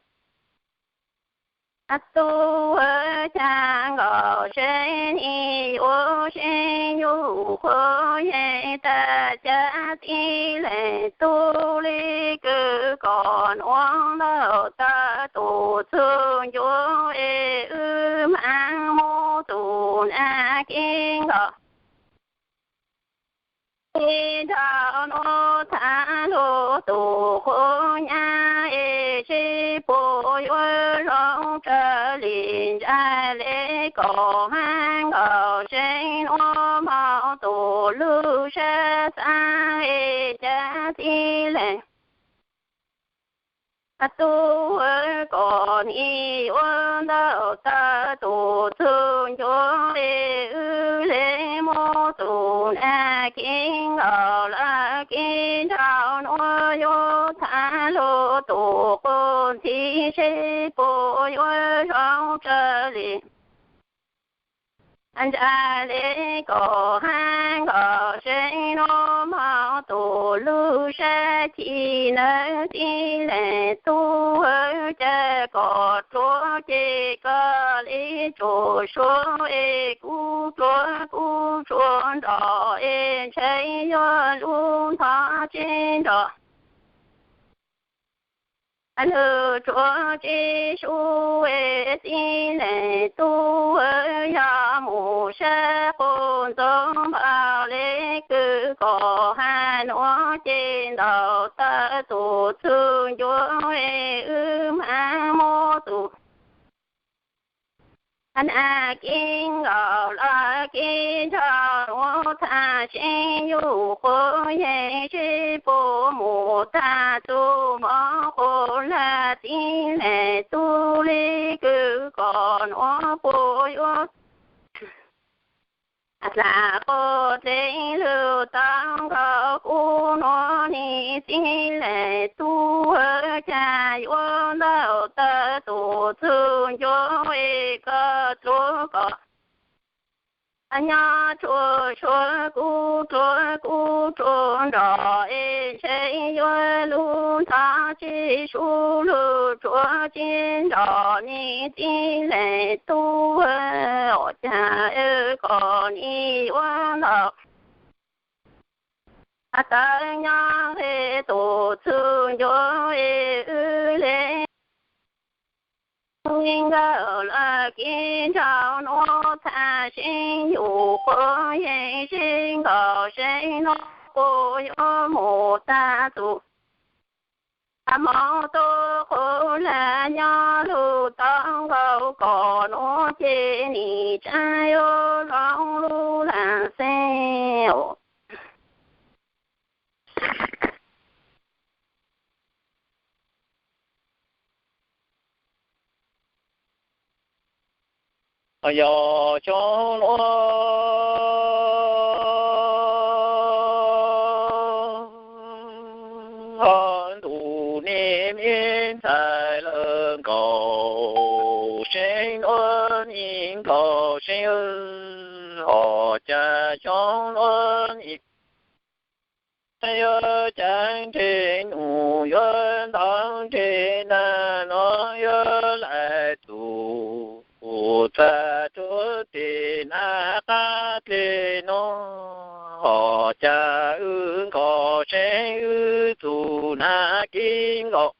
tub ua cas nkaus seb nim yuav seb yug qhuav yeej tag cas txij leeg tub le kws kom nuav ntaus tawg tus txug ncuav es wb maam moog txug na kib nkaus. Ib nrau nuav thav lug tug qhuav nyab es seb puas yuav zoo raws li ntsais le kom hab nkaus seb nuav moog tug lug sab xaav es cas txij leeg tub kom nim yuav ntaus tawg tus txug ncuav es wb le moog txug na kib nkaus lawm kib nrau nuav yuav thav lug tug qub ntxhib seb puas yuav zoo raws li ntsais le kom hab nkaus seb nuav moog tug lug sab chim nawb txij leeg tub ua cas kom tsuav ces koj le tsuas suav es kuv tsuav kuv tsuav nrog es ntshai yuav lub ntho tseg nrog lug tsuav tseg sub es txij leeg tub ua yog mus sab qub ntxoov npaum le kws kom hab nuav ces ntaus tawg tus txug ncuav es wb maam moog txug Nas kib nkaus lawv kib nrog nuav tag sib yug qhuav yeej sib puag mus tag txug mov qhuav lawm txiv leej tub le kws kom nuav puag yuav tag quas txeev lug tau nkaus kuv nuav nim txiv leej tub, cas yuav ntau tawm tus txug ncuav es koj tluav kom nyob tsuag tsuag kuv tsuag kuv tsuag nrog es ntshe yuav lug nrog tsis sub lug tsuag tsis nrog nim txiv leej tub, ua cas kom nim yuav ntau tawm nyob es tus txug ncuav es wb le nkawd lawv kib nrog nuav tag sib yug qhuav yeej sib nkaus seb nuav puas yuav mus tag tus hmoov tuaj qhuav lawm nyob lug tau nkaus kom nuav ces nim tsaab yuav zoo lug lam xeeb. Yog xyoo nuav ntuj nim me ntxhais lawv nkaus seeb nuav nim nkaus seeb, hos cas xyoo nuav nim yuav cav nreg num yuav ntau nreg nag nuav yuav lais txug txag rua tes nag qab dlej nuav, hos cas wb nkaus seeb wb txug nag kib nkaus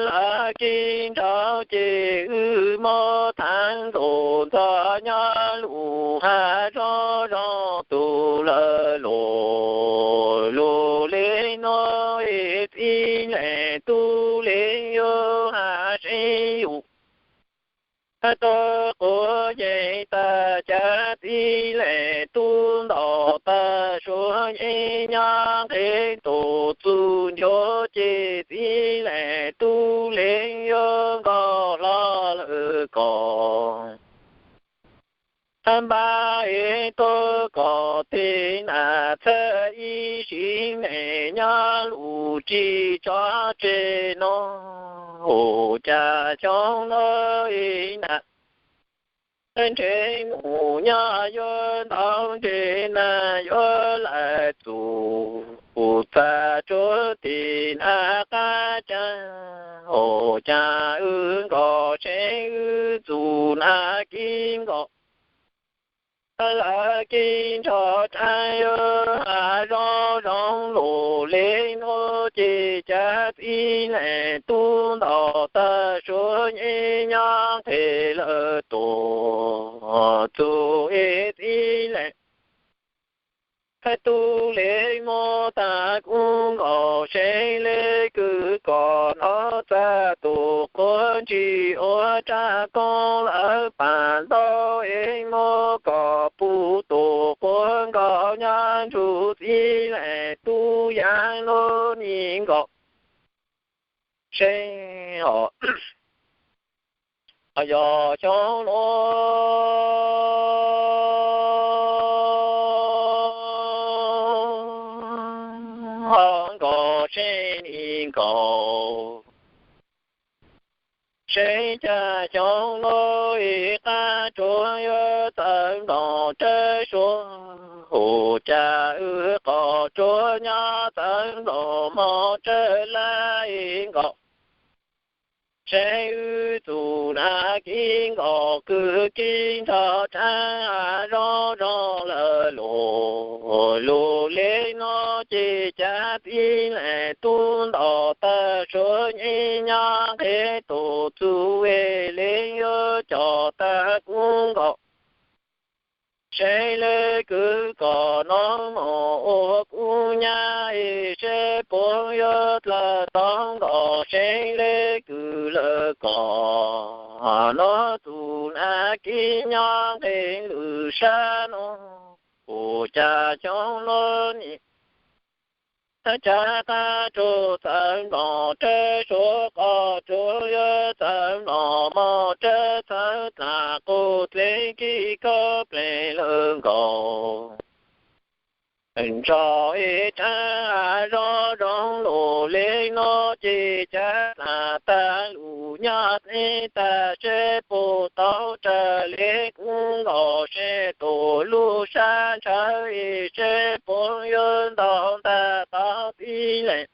lawv kib nrog ces wb mob thaab ntaus ntxog nyob lub hav zoov zoo tug lawv los lug le nuav es txiv leej tub le yuav has seb yus tau quav yeej tag cas txiv leej tub ntaus tag suav nyem nyob nqe tus txug ncuav ces txiv leej tub le yuav nkaus hlo lawm kom npaj es tuaj kom tes nag txhawb ib sim neej nyob lub tsis tso tseg nuav, hos cas xyoo nuav nag nreg num nyob yuav ntau nreg nag yuav lais txug txag rua tes nag qab caag, hos cas wb nkaus seeb wb txug nag kib nkaus lawv kib nrog rab yuav has zoo zoo lug le nuav ces cas txiv leej tub ntaus tag suav nyem nyob nqe lawm tus txug es txiv leej tub le mob tag kub nkaus seeb le kws kom nov txag tus quav ntsis ua rab koob lawv pam ntau es mob kom puv tus quav nkaus nyob nrug txiv leej tub yav nuav nim nkaus seeb hos yog xyoo nuav ho nkaus seeb nim nkaus seeb cas xyoo nuav es qab tsuag yuav txawv nplaum tsawv suav, hos cas wb qos tsuag nyob txawv nplaum mob tsawv lawm es nkaus seeb wb txug nag kib nkaus kws kib nrog rab zoo zoo lawm los lug le nuav ces cas txiv leej tub ntaus tag suav nyem nyob nqe tus txug es le yuav cov tag kub nkaus seeb le kws kom nov mob ua kub nyab es seb puas yuav dlawg tau nkaus seeb le kws lawv kom Hos nuav tus nam kib nyob nqe lwm sab nuav, ua cas xyoo nuav nim tsa qab rua txawv mlom rab suav qos rua yuav txawv mlom mog rab txawv tlam qus dlev kib koj plees lawm nkaus. Nrog ib rab av zoo zoo lug le nuav ces cav dlaag tag lug nyab teb tag seb puas tau raws le kub nkaus seb tus lub sab ntshaw es seb puas yuav ntau ntag tau tib leeg.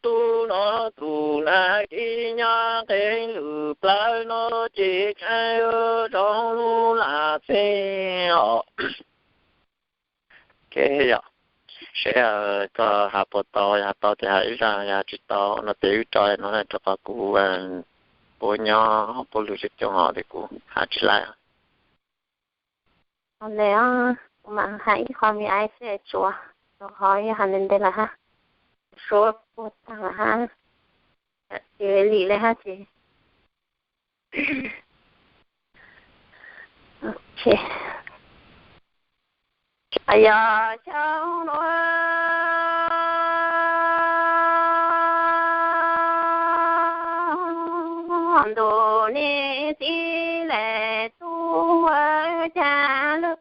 Tub nuav tus nam kib nyob nqe lwm plawv nuav ces tseem zoo lub lam xij os. Seb koj has puas tau, yog has tau ces has ib zag, yog tsis tau no ces wb rov nuav rua qhov kuv puab nyob puab lug sib coob hov ces kuv has tsis laib. Ua le, kuv mam has ib qho me ais seb tsuav, rua qhov yog has ntev ntev lawm hab, suav puag taag lawm hab, ces lim le hab ces yog xyoo nuav ntuj nim txi le tub, ua cas lub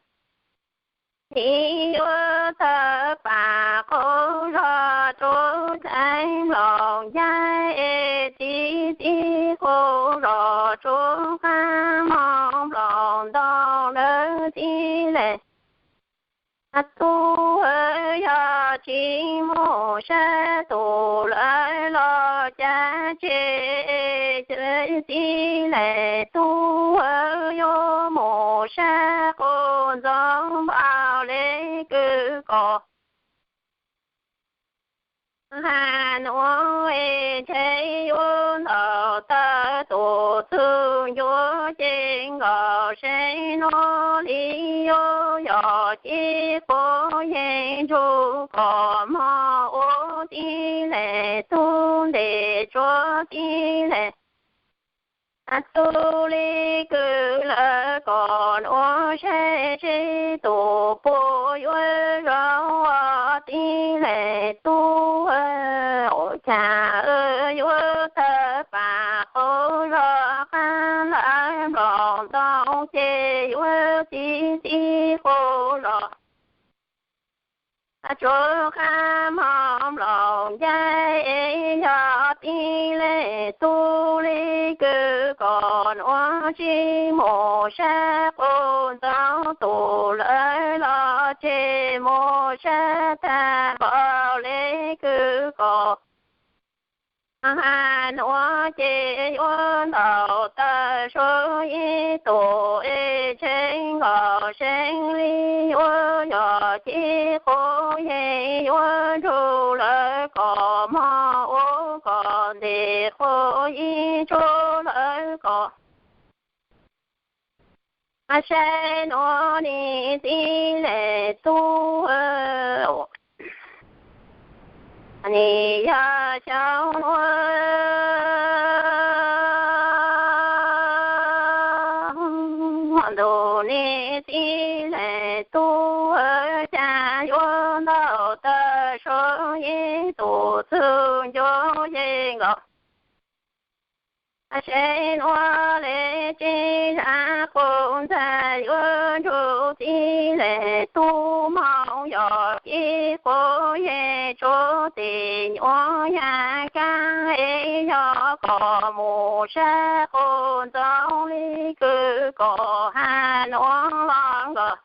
nim yuav tawg pam qaug zog rua dlaim mloog ncaig es txi txi qaug zog rua qab mob mloog ntau lawm txi le. Tub, yog tsis moog sab tus lawv los cas tsev txi le tub, yuav moog sab qaug ntxoov npaum le kws kos. Has nuav es ntshe yuav ntaus tawg tus txug ncuav ces nkaus seb nuav li yuav yog cib quav yeeb ntsug kom mog ua tib le tub ntes tsuav tib le. Tub li kws lawv kom nuav seb seb tus puab yuav zoo ua tib le tub, ua cas yuav tawg pam qaug zog qab lawv mloog ntau ces yuav txi txi qaug zog rua qab mob mloog ncaig es yog tib le tub li kws kom nuav tsis moog sab qaug ntxoov tus lawv los tsev moog sab tag npaum le kws kos. Has nuav ces yuav ntaus tawg suav ib tug es tsev nkaus seb li yuav yog cib quav yeeb yuav ntsug lawv kom mog ua kom ntes quav yeeb tsuav lawv kom. Saib nuav nim txi le tub, nim yog xyoo nuav ntuj nim txi le tub, ua cas yuav ntaus tawg suav ib tug txug ncuav yeej nkaus. Seb nuav le tsis zam qus ntxhais yuav ntsug txi le tub, moog yog cib quav yeeb tsuav tes nyuam yaam kaab es yog kom moog sab qaug ntxoov li kws kom has nuav los nkaus.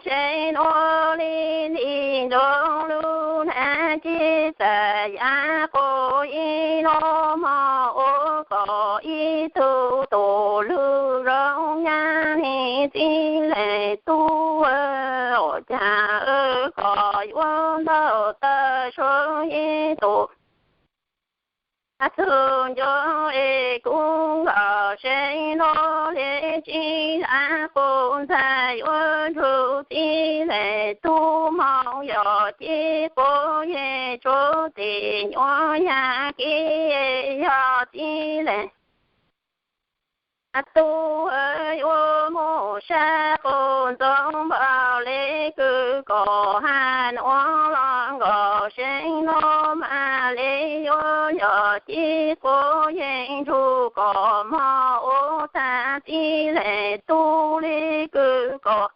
Seb nuav li nti nroo lub nab cib txawm yam quav ib lub moog ua kom ib tug tus lug zoo nyab nim txi le tub, ua cas kom yuav ntaus tawg suav ib tug txug ncuav es kuv nkaus seb nuav le tsis zam qus ntxhais yuav ntsug txi le tub, moog yog cib quav yeej tsuas tes nyuaj yam kev yog tib leeg. Tub yuav mus sab qus ntxoov npaum li kws kom hab nuav los nkaus seev nuav mas li yuav yog tib quav yeej nrug kom mog ua tag tib leeg tub li kws kom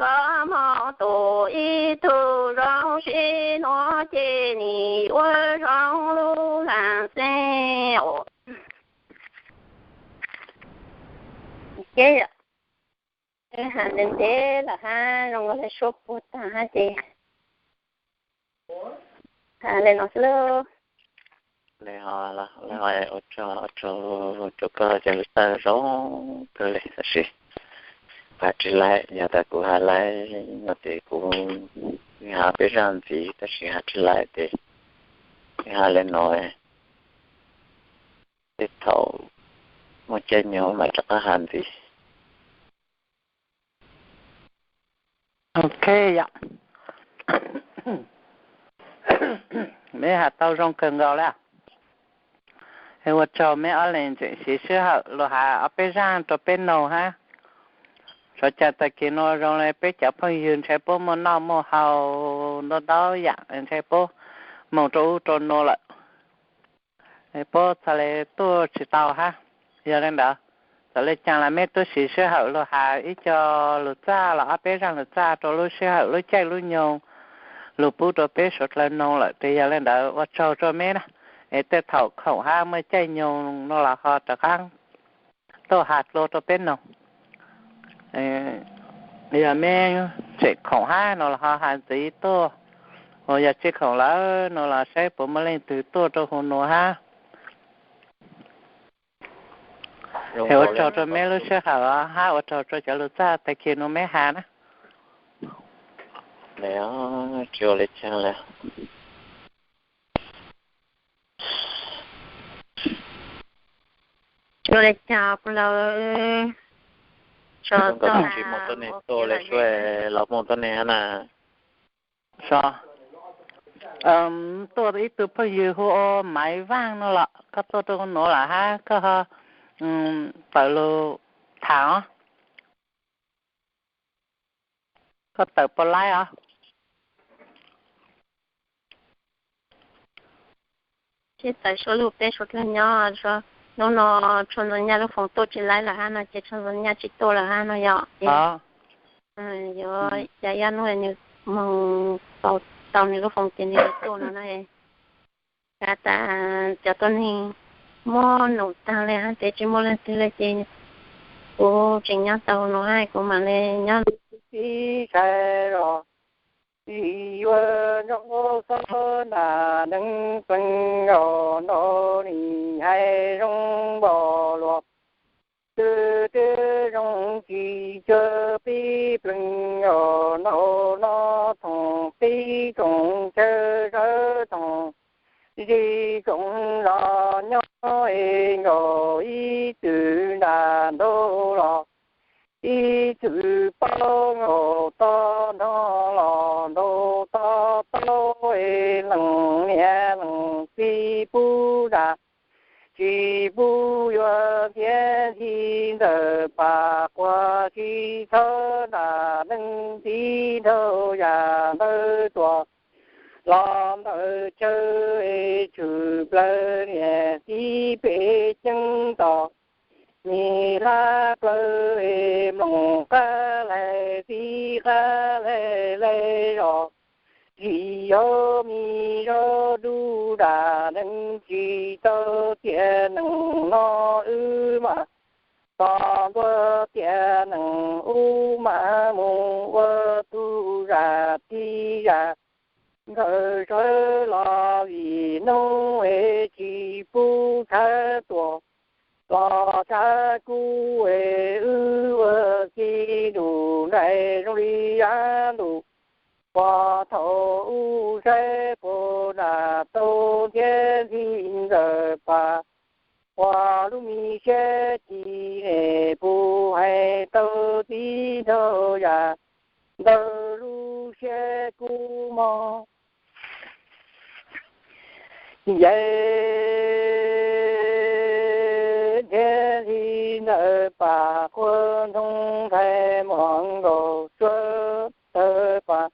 koj mog tus ib tug zoo sib nuav ces nim yuav zoo lub lag xeeb. Has ntev ntev lawm hab zoo le suab puag taag hab ces has le no xwb lauj. Ua tsaug rua koj cov lus txawj zoo kawg le tab sis has tsis laib, yog tas kuv has laib no ces kuv has peb zaj ntxiv tab sis has tsis laib ces has le no, tej thaum muaj caij nyoog mam rov qab has ntxiv. Ok yom, meb has tau zoo kawg nkaus le. Es ua tsaug meb ob leeg tseem siv sij hawm lug has ob peb zaj rua peb noog hab. Xyov cas tag kis no zoo le peb cov phooj ywg ntshai puab muaj noj muaj haus ntau ntau yam, ntshai puab moog rua ub rua nuav lawm, puab txhaj le tuaj tsis tau hab. Yog le ntawd, txawm le caag los meb tub siv sij hawm lug has ib co lug txaj los ob peb zaj lug txaj rua lub sij hawm lub caij lub nyoog lug pub rua peb suav dlawg noog lawm. Tes yog le ntawd ua tsaug rua meb na, es tej thaum khoom hab muaj caij nyoog no los ho rov qab tuaj has dlua rua peb noog. Yog meb tseem khoom hab no los ho has ntxiv tuaj, yog tsis khoom lawm no los saib puas muaj leej twg tuaj rua huv nuav hab. Es ua tsaug rua meb lub sij hawm hab ua tsaug rua cov lug txaj tag kis nuav meb has na. Tsis ua le caag le. Tsis ua le caag kuv lawv, tsis moog tuab neeg tuaj le sua, los moog tuab neeg hab na. Tuaj ib tug phooj ywg hu ua Maiv Vaaj no los koj tuaj rua nuav lawm hab koj tawm lug tham os. Koj tawm puas laib os? Tawm suav lug peb suav dlawg nyob, hnub no Tshuaj Ntxoov Nyaj lub foos tuaj tsis laib lawm hab no ces Tshuaj Ntxoov Nyaj tsis tuaj lawm hab no yog. Yuav cas ib hnub nws moog tau nws lub foos ces nws tuaj no na. Has tas cov tuab neeg muab num taag le hab tes tsis muaj leej twg le ces kuv tseem nyob tau no hab kuv mam le nyob. Tib sai los vim yuav nyob xob nram neeb pleeg os, nrog nim hais zoo npaum luag. Twb twb zoo tsis cuag pib pleeg os, nrog no thoom pib tsoom chaw sawv thoom zis tsoom los nyob es nkaus ib txwm nram ntau los ib txwm paub nkaus toj nrog los ntau toj taub es leej niam leej txiv pub zam tsis pub yuav thiab ntxhi ntxawm pam quas tsis txhob nram neej txiv nraug yam ntawd tuaj los ntawm chaw es tshwm plaws niam txiv pem ceeb tos nim hlab plaws es mloog qab laig txiv qab laig laig zos. Tsis yog mi zos dub dam neeg tsis tau tiam neeg no wb mam tos ntua tiam neeg ub mam mus ua tug zam tib zam nkawd sawv los vim hnub es tsis pub tshav tuaj los tshav kub es wb ua si ntuj nraim zoo li yav ntuj. Puag thaum ub saib puas nram tau thiab ntxhi ntxawm pam puag lub me siab ci ne puas hais tau txiv nraug yam ntawd lub siab kub mog. Yawg Ntiag Nti ntawm Pam Quag Ntxoog Ntxhais Muam Nkaus Tsuab tawg pas,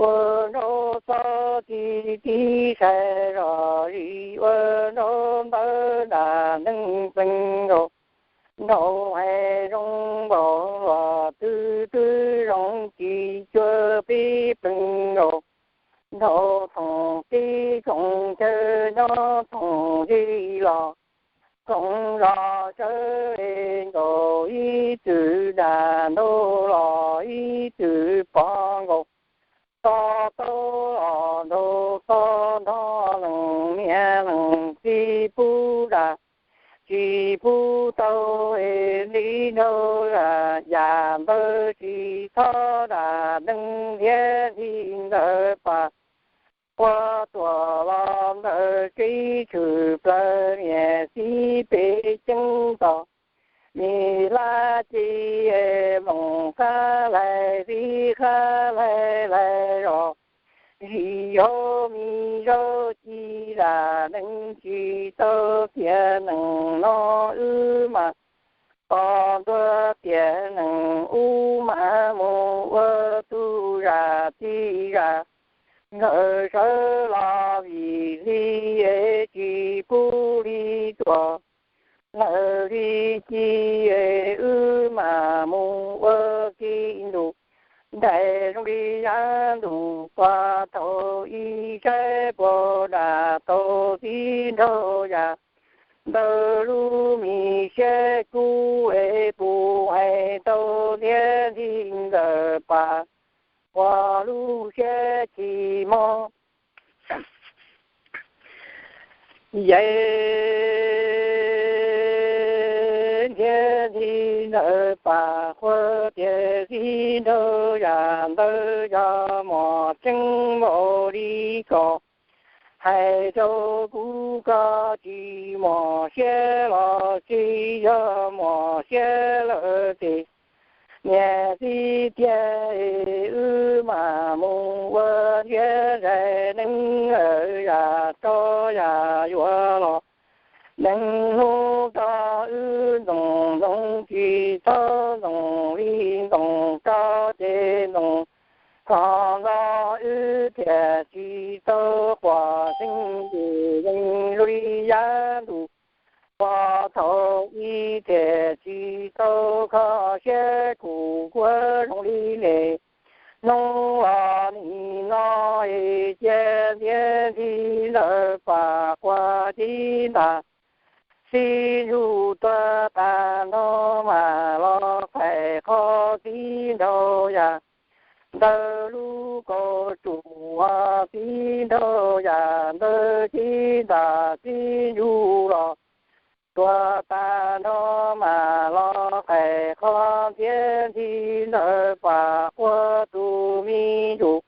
ua nraug txob txi tib sai zog zis, ua nraug ntawv nram neeg plees nkaus, nraug hais zoo npaum los twb twb zoo tsis cuag pib plees nkaus, nraug thoom tib koom chaw nyob thoom zis los, koom zos sawv nkaus ib txwm dag ntau los ib txwm pom nkaus, txog tau los nraug txog nrog lees niam lees txiv pub dag, tsis pub tau li nraug yam ntawd tsis txhob dag. Neeg Ntiag Nti ntawm Pam Quag Tuam los ntawm tsev tshwm plaws niam txiv pem ceeb tos, mi lab ci mloog qab laig tib qab laig laig zos, zis hauv mi zaub ci zam neeg tsis tau tiav neeg no wb mas tos ntua tiav neeg wb mas mus ua tug zam txi zam nkawm sawv los vim li es tsis pub li tuam lawm li ci es wb mas mus ua ci ntus ntais zoo li yab ntus. Puag thaum ub saib puas dag tau txiv nraug yam ntawd lub me siab kub es puas hais tau Ntiag Nti ntawm Pam Quag lub siab tsis mob. Yawg Ntiag Nti ntawm Pam Quag tias txiv nraug yam ntawd yog muaj tseeb npaum li koj hais rau kuv, koj tsis muaj siab los tsis yog muaj siab lawm ces niam txiv tiag es wb mam mus ua ntiav ntsais neeg yam tso yam yuav los. Neeg hnub tso wb ntxoov ntxoo tsis txhob ntxoov li ntxoov tso ces ntxoov kho nto wb thiaj tsis tau quas xeeb ces yeej zoo li yab ntus. Puag thaum ub thiaj tsis tau kho siab kuv kuv zoo li niaj hnub los nim no es cia Ntiag Nti ntawm Pam Quag tib ntas txiv ntsuj tuag tag nrho mas los qhaim qhov txiv nraug yam ntawd lub kaum tsum, txiv nraug yam ntawd tib ntas txiv ntsuj los tuag tag nrho mas los qhaim qhov Ntiag Nti ntawm Pam Quag tus me ntsuj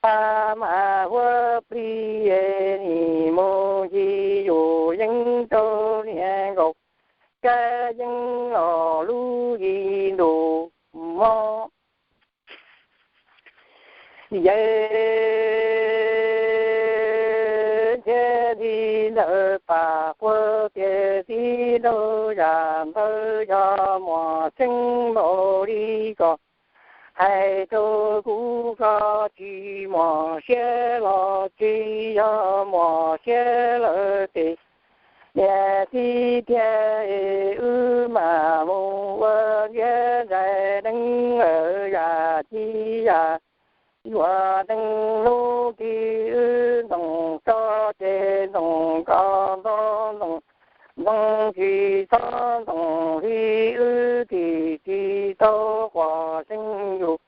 plig mas huab plig es nim mus ncig yus yeeb rau niam nkaus kab yeeb los lub yim ntus mob. Yawg Ntiag Nti ntawm Pam Quag tias txiv nraug yam ntawd yog muaj tseeb npaum li koj hais rau kuv, koj tsis muaj siab los tsis yog muaj siab lawm ces niam txiv tiag es wb mam mus ua ntiav ntsais neeg yam ci yam yuav. Neeg hnub tib wb ntxoov tso ces ntxoov kho nto ntxoov ntxoo tsis txhob ntxoov li wb thiaj tsis tau quas xeeb yus.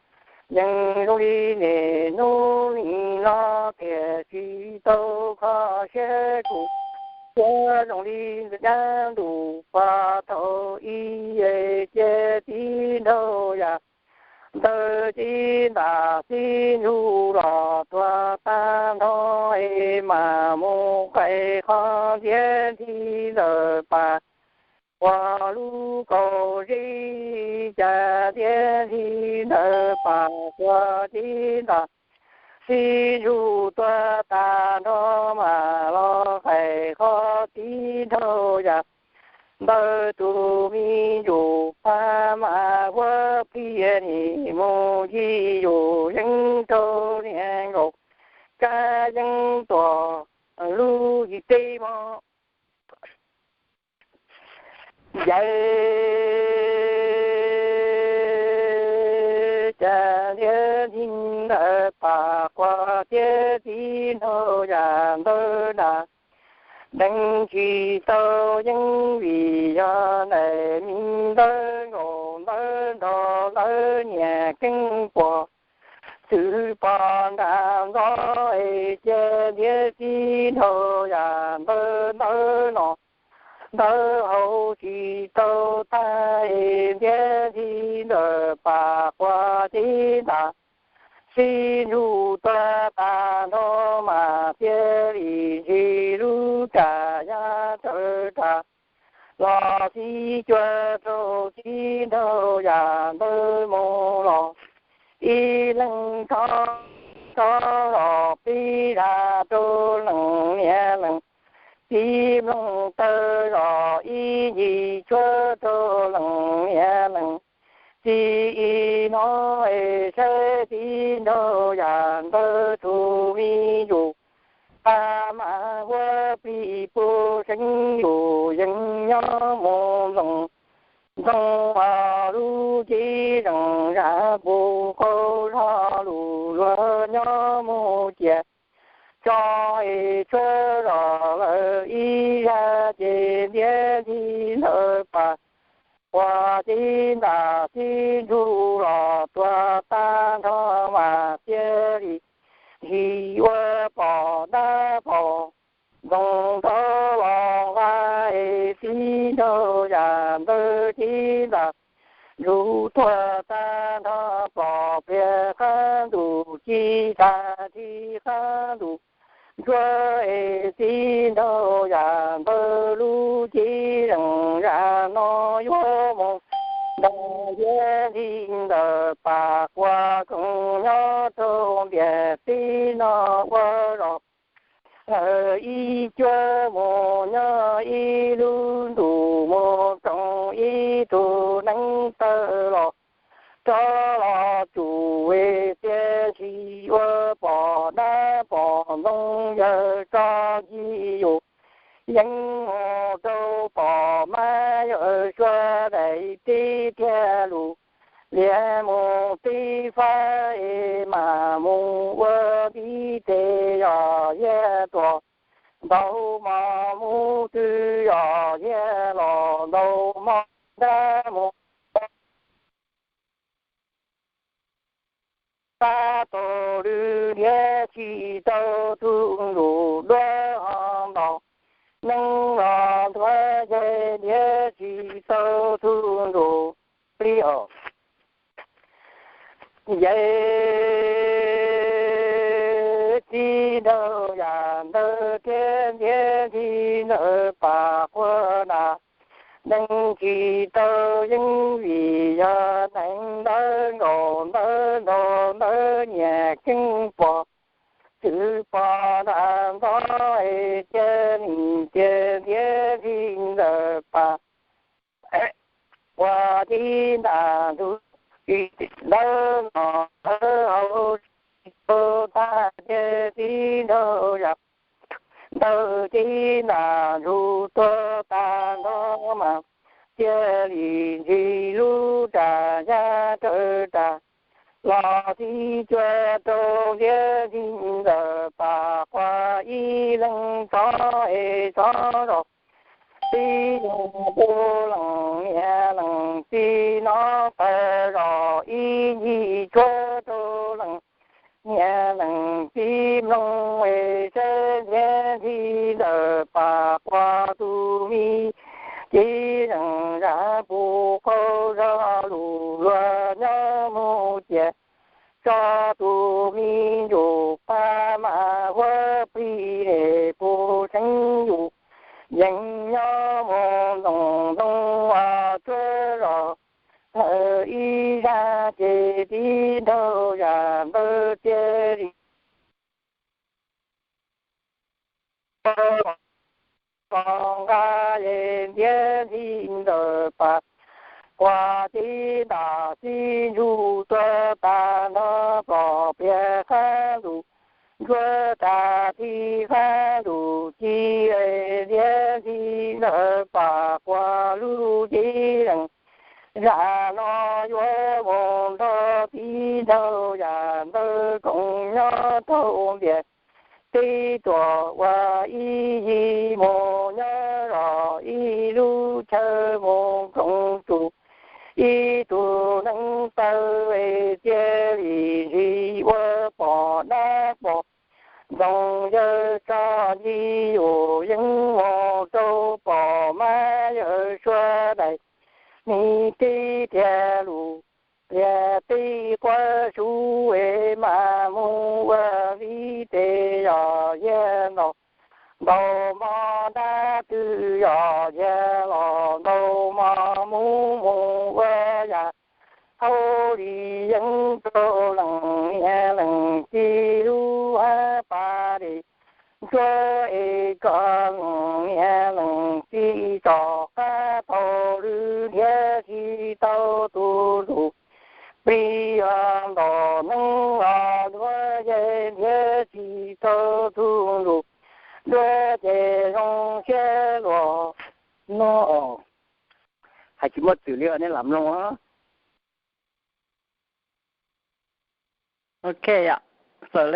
Yeej zoo li niaj hnub nim no thiaj tsis tau kho siab kuv, thiab zoo li ntxwg dab ntuj puag thaum ub es cia txiv nraug yam ntawd tib ntas txiv ntsuj los tuag tag nrho es mam mus qhaim qhov Ntiag Nti ntawm Pam Quag lub kaum zeb. Cas Ntiag Nti ntawm Pam Quag tib ntas sib ntsug tuag tag nrho mas los hais qhov tib nraug yam ntawd tus me nyuam pab mas huab plig nim mus ncig yus yeeb rau niag nkaus kab yeeb tuam lub yim teb mog. Yawg, cas ntiav ntxhi ntawd pam quas thiab tib nraug yam ntawd na, deev tsis tau yeeb vim yog nraim me ntawd nkaus ntawd nrog lawv niag keeb puas txwv pos nram ntxov es cia ntiav tib nraug yam ntawd ntawd no ntawd haus tsis tau tag es ntiav ntxhi ntawd pam quas tib ntas sib ntsug tuag tag nrho mas cia li ntsis lub ram yaj tsawv ras los tib cuag rau tib nraug yam ntawd mus los ib leeg tsob tsob los pib dag rau leej niam leej txiv mloog taw los ib ncig tshuab rau leej niam leej txiv ib no es saib tib nraug yam ntawd tus me nyuam pab mas huab plig puv seev yus yeej nyob mus ntxoov ntxoo lub cev zeej zam puv qaug zog lus luag nyob mus cia tso es tshuab zog lawm ib zaj ces ntiav ntxhi ntawd pam quas tib ntas sib ntsug los tuag tag nrho mas cia li ntsis ua pom dab pom ntxoov nrov los nqa es tib nraug yam ntawd tib ntas ntsuag tuag tag nrho pom pliag qab ntuj ci tag nrho qab ntuj ntsuab es tib nraug yam ntawd lub cev zeej zam no yuav mus nrog ntiav ntxhi ntawd pam quas koom nyob rau ntiaj teb no ua zog lawm ib cuab mus nyob ib lub ntuj mus tsoom ib tug neev taw los rov los tsum es cia ntsis ua pom dab pom ntxoov yawg tso ncig yus yeej mus rau pom mab yawg sua daim teb tiag lus lias mus teb fab es mam mus ua tib tes yog yag tuam ntau mos mus twg yog yag los ntau mos nrab mus tab tom lwm ntiav tsis tau tug ntuj duab ho ntaus neeb los ntuav yawg ntiav tsis tau tug ntuj plig os. Yawg, tib nraug yam ntawd thiab ntiav ntxhi ntawd pam quas na, deev tsis tau yeeb vim yog neev ntawd nkaus ntawd nrog ntawd niag keeb puas txwv pos nram ntxov es cia li ntxias ntiav ntxhi ntawd pam quas tib ntas ntug ntawd no ntawd hauv tsis tau tag ces tib nraug yam ntawd tib ntas ntug tuag tag nrho mas cia li ntsis lub ram yaj rawv ras los tib cuag rau ntiav ntxhi ntawd pam quas ib leeg tsob es tsob zos tib yug rau leej niam leej txiv no pab zos ib ncig tshuab rau leej niam leej txiv mloog es saib ntiav ntxhi ntawd pam quas tus me cev zeej zam puv qaug zog lus luag nyob mus cia tso tus me nyuam pab mas huab plig es puv seev yus yeej nyob mus ntxoov ntxoo tshuab zog lawm ib zaj ces tib nraug yam ntawd cia li Pos nqa yej ntiav ntxhi ntawm pas, qua tib ntas tib ntsuj tuaj tas nrho plos pliag qab ntuj, ntsuab tas tib qab ntuj ci, ntiav ntxhi ntawm pas qua lub cib lees. Zaj no yuav mus nrog tib nrhau yam ntawv koom nyob rau ntiaj teb tuaj ua ib yig mus nyob zos ib lub chaw mus koom tus ib tug neev taw, es cia li ntsis ua pom dab pom ntxoog, yawg tso nci yus yeej mus rau pom mab yawg suav dais, me teb tiag lus, tiag teb quav suv es mam mus ua vib tes yog yag ntaus ntaus mov dab twg yog yag los ntaus mov mus mus ua yam hauj li yeej rau leej niam leej txiv lub hab pas dej ntsuab es kom leej niam leej txiv tso qab tau lwm ntiav tsis tau tus ntsuj plig, yog ntaus neeb los ntuav yej ntiav tsis tau tus ntsuj ntuav ces zoo siab luag no. Hais tsis muaj twm li nej lam mloog. Ok yom,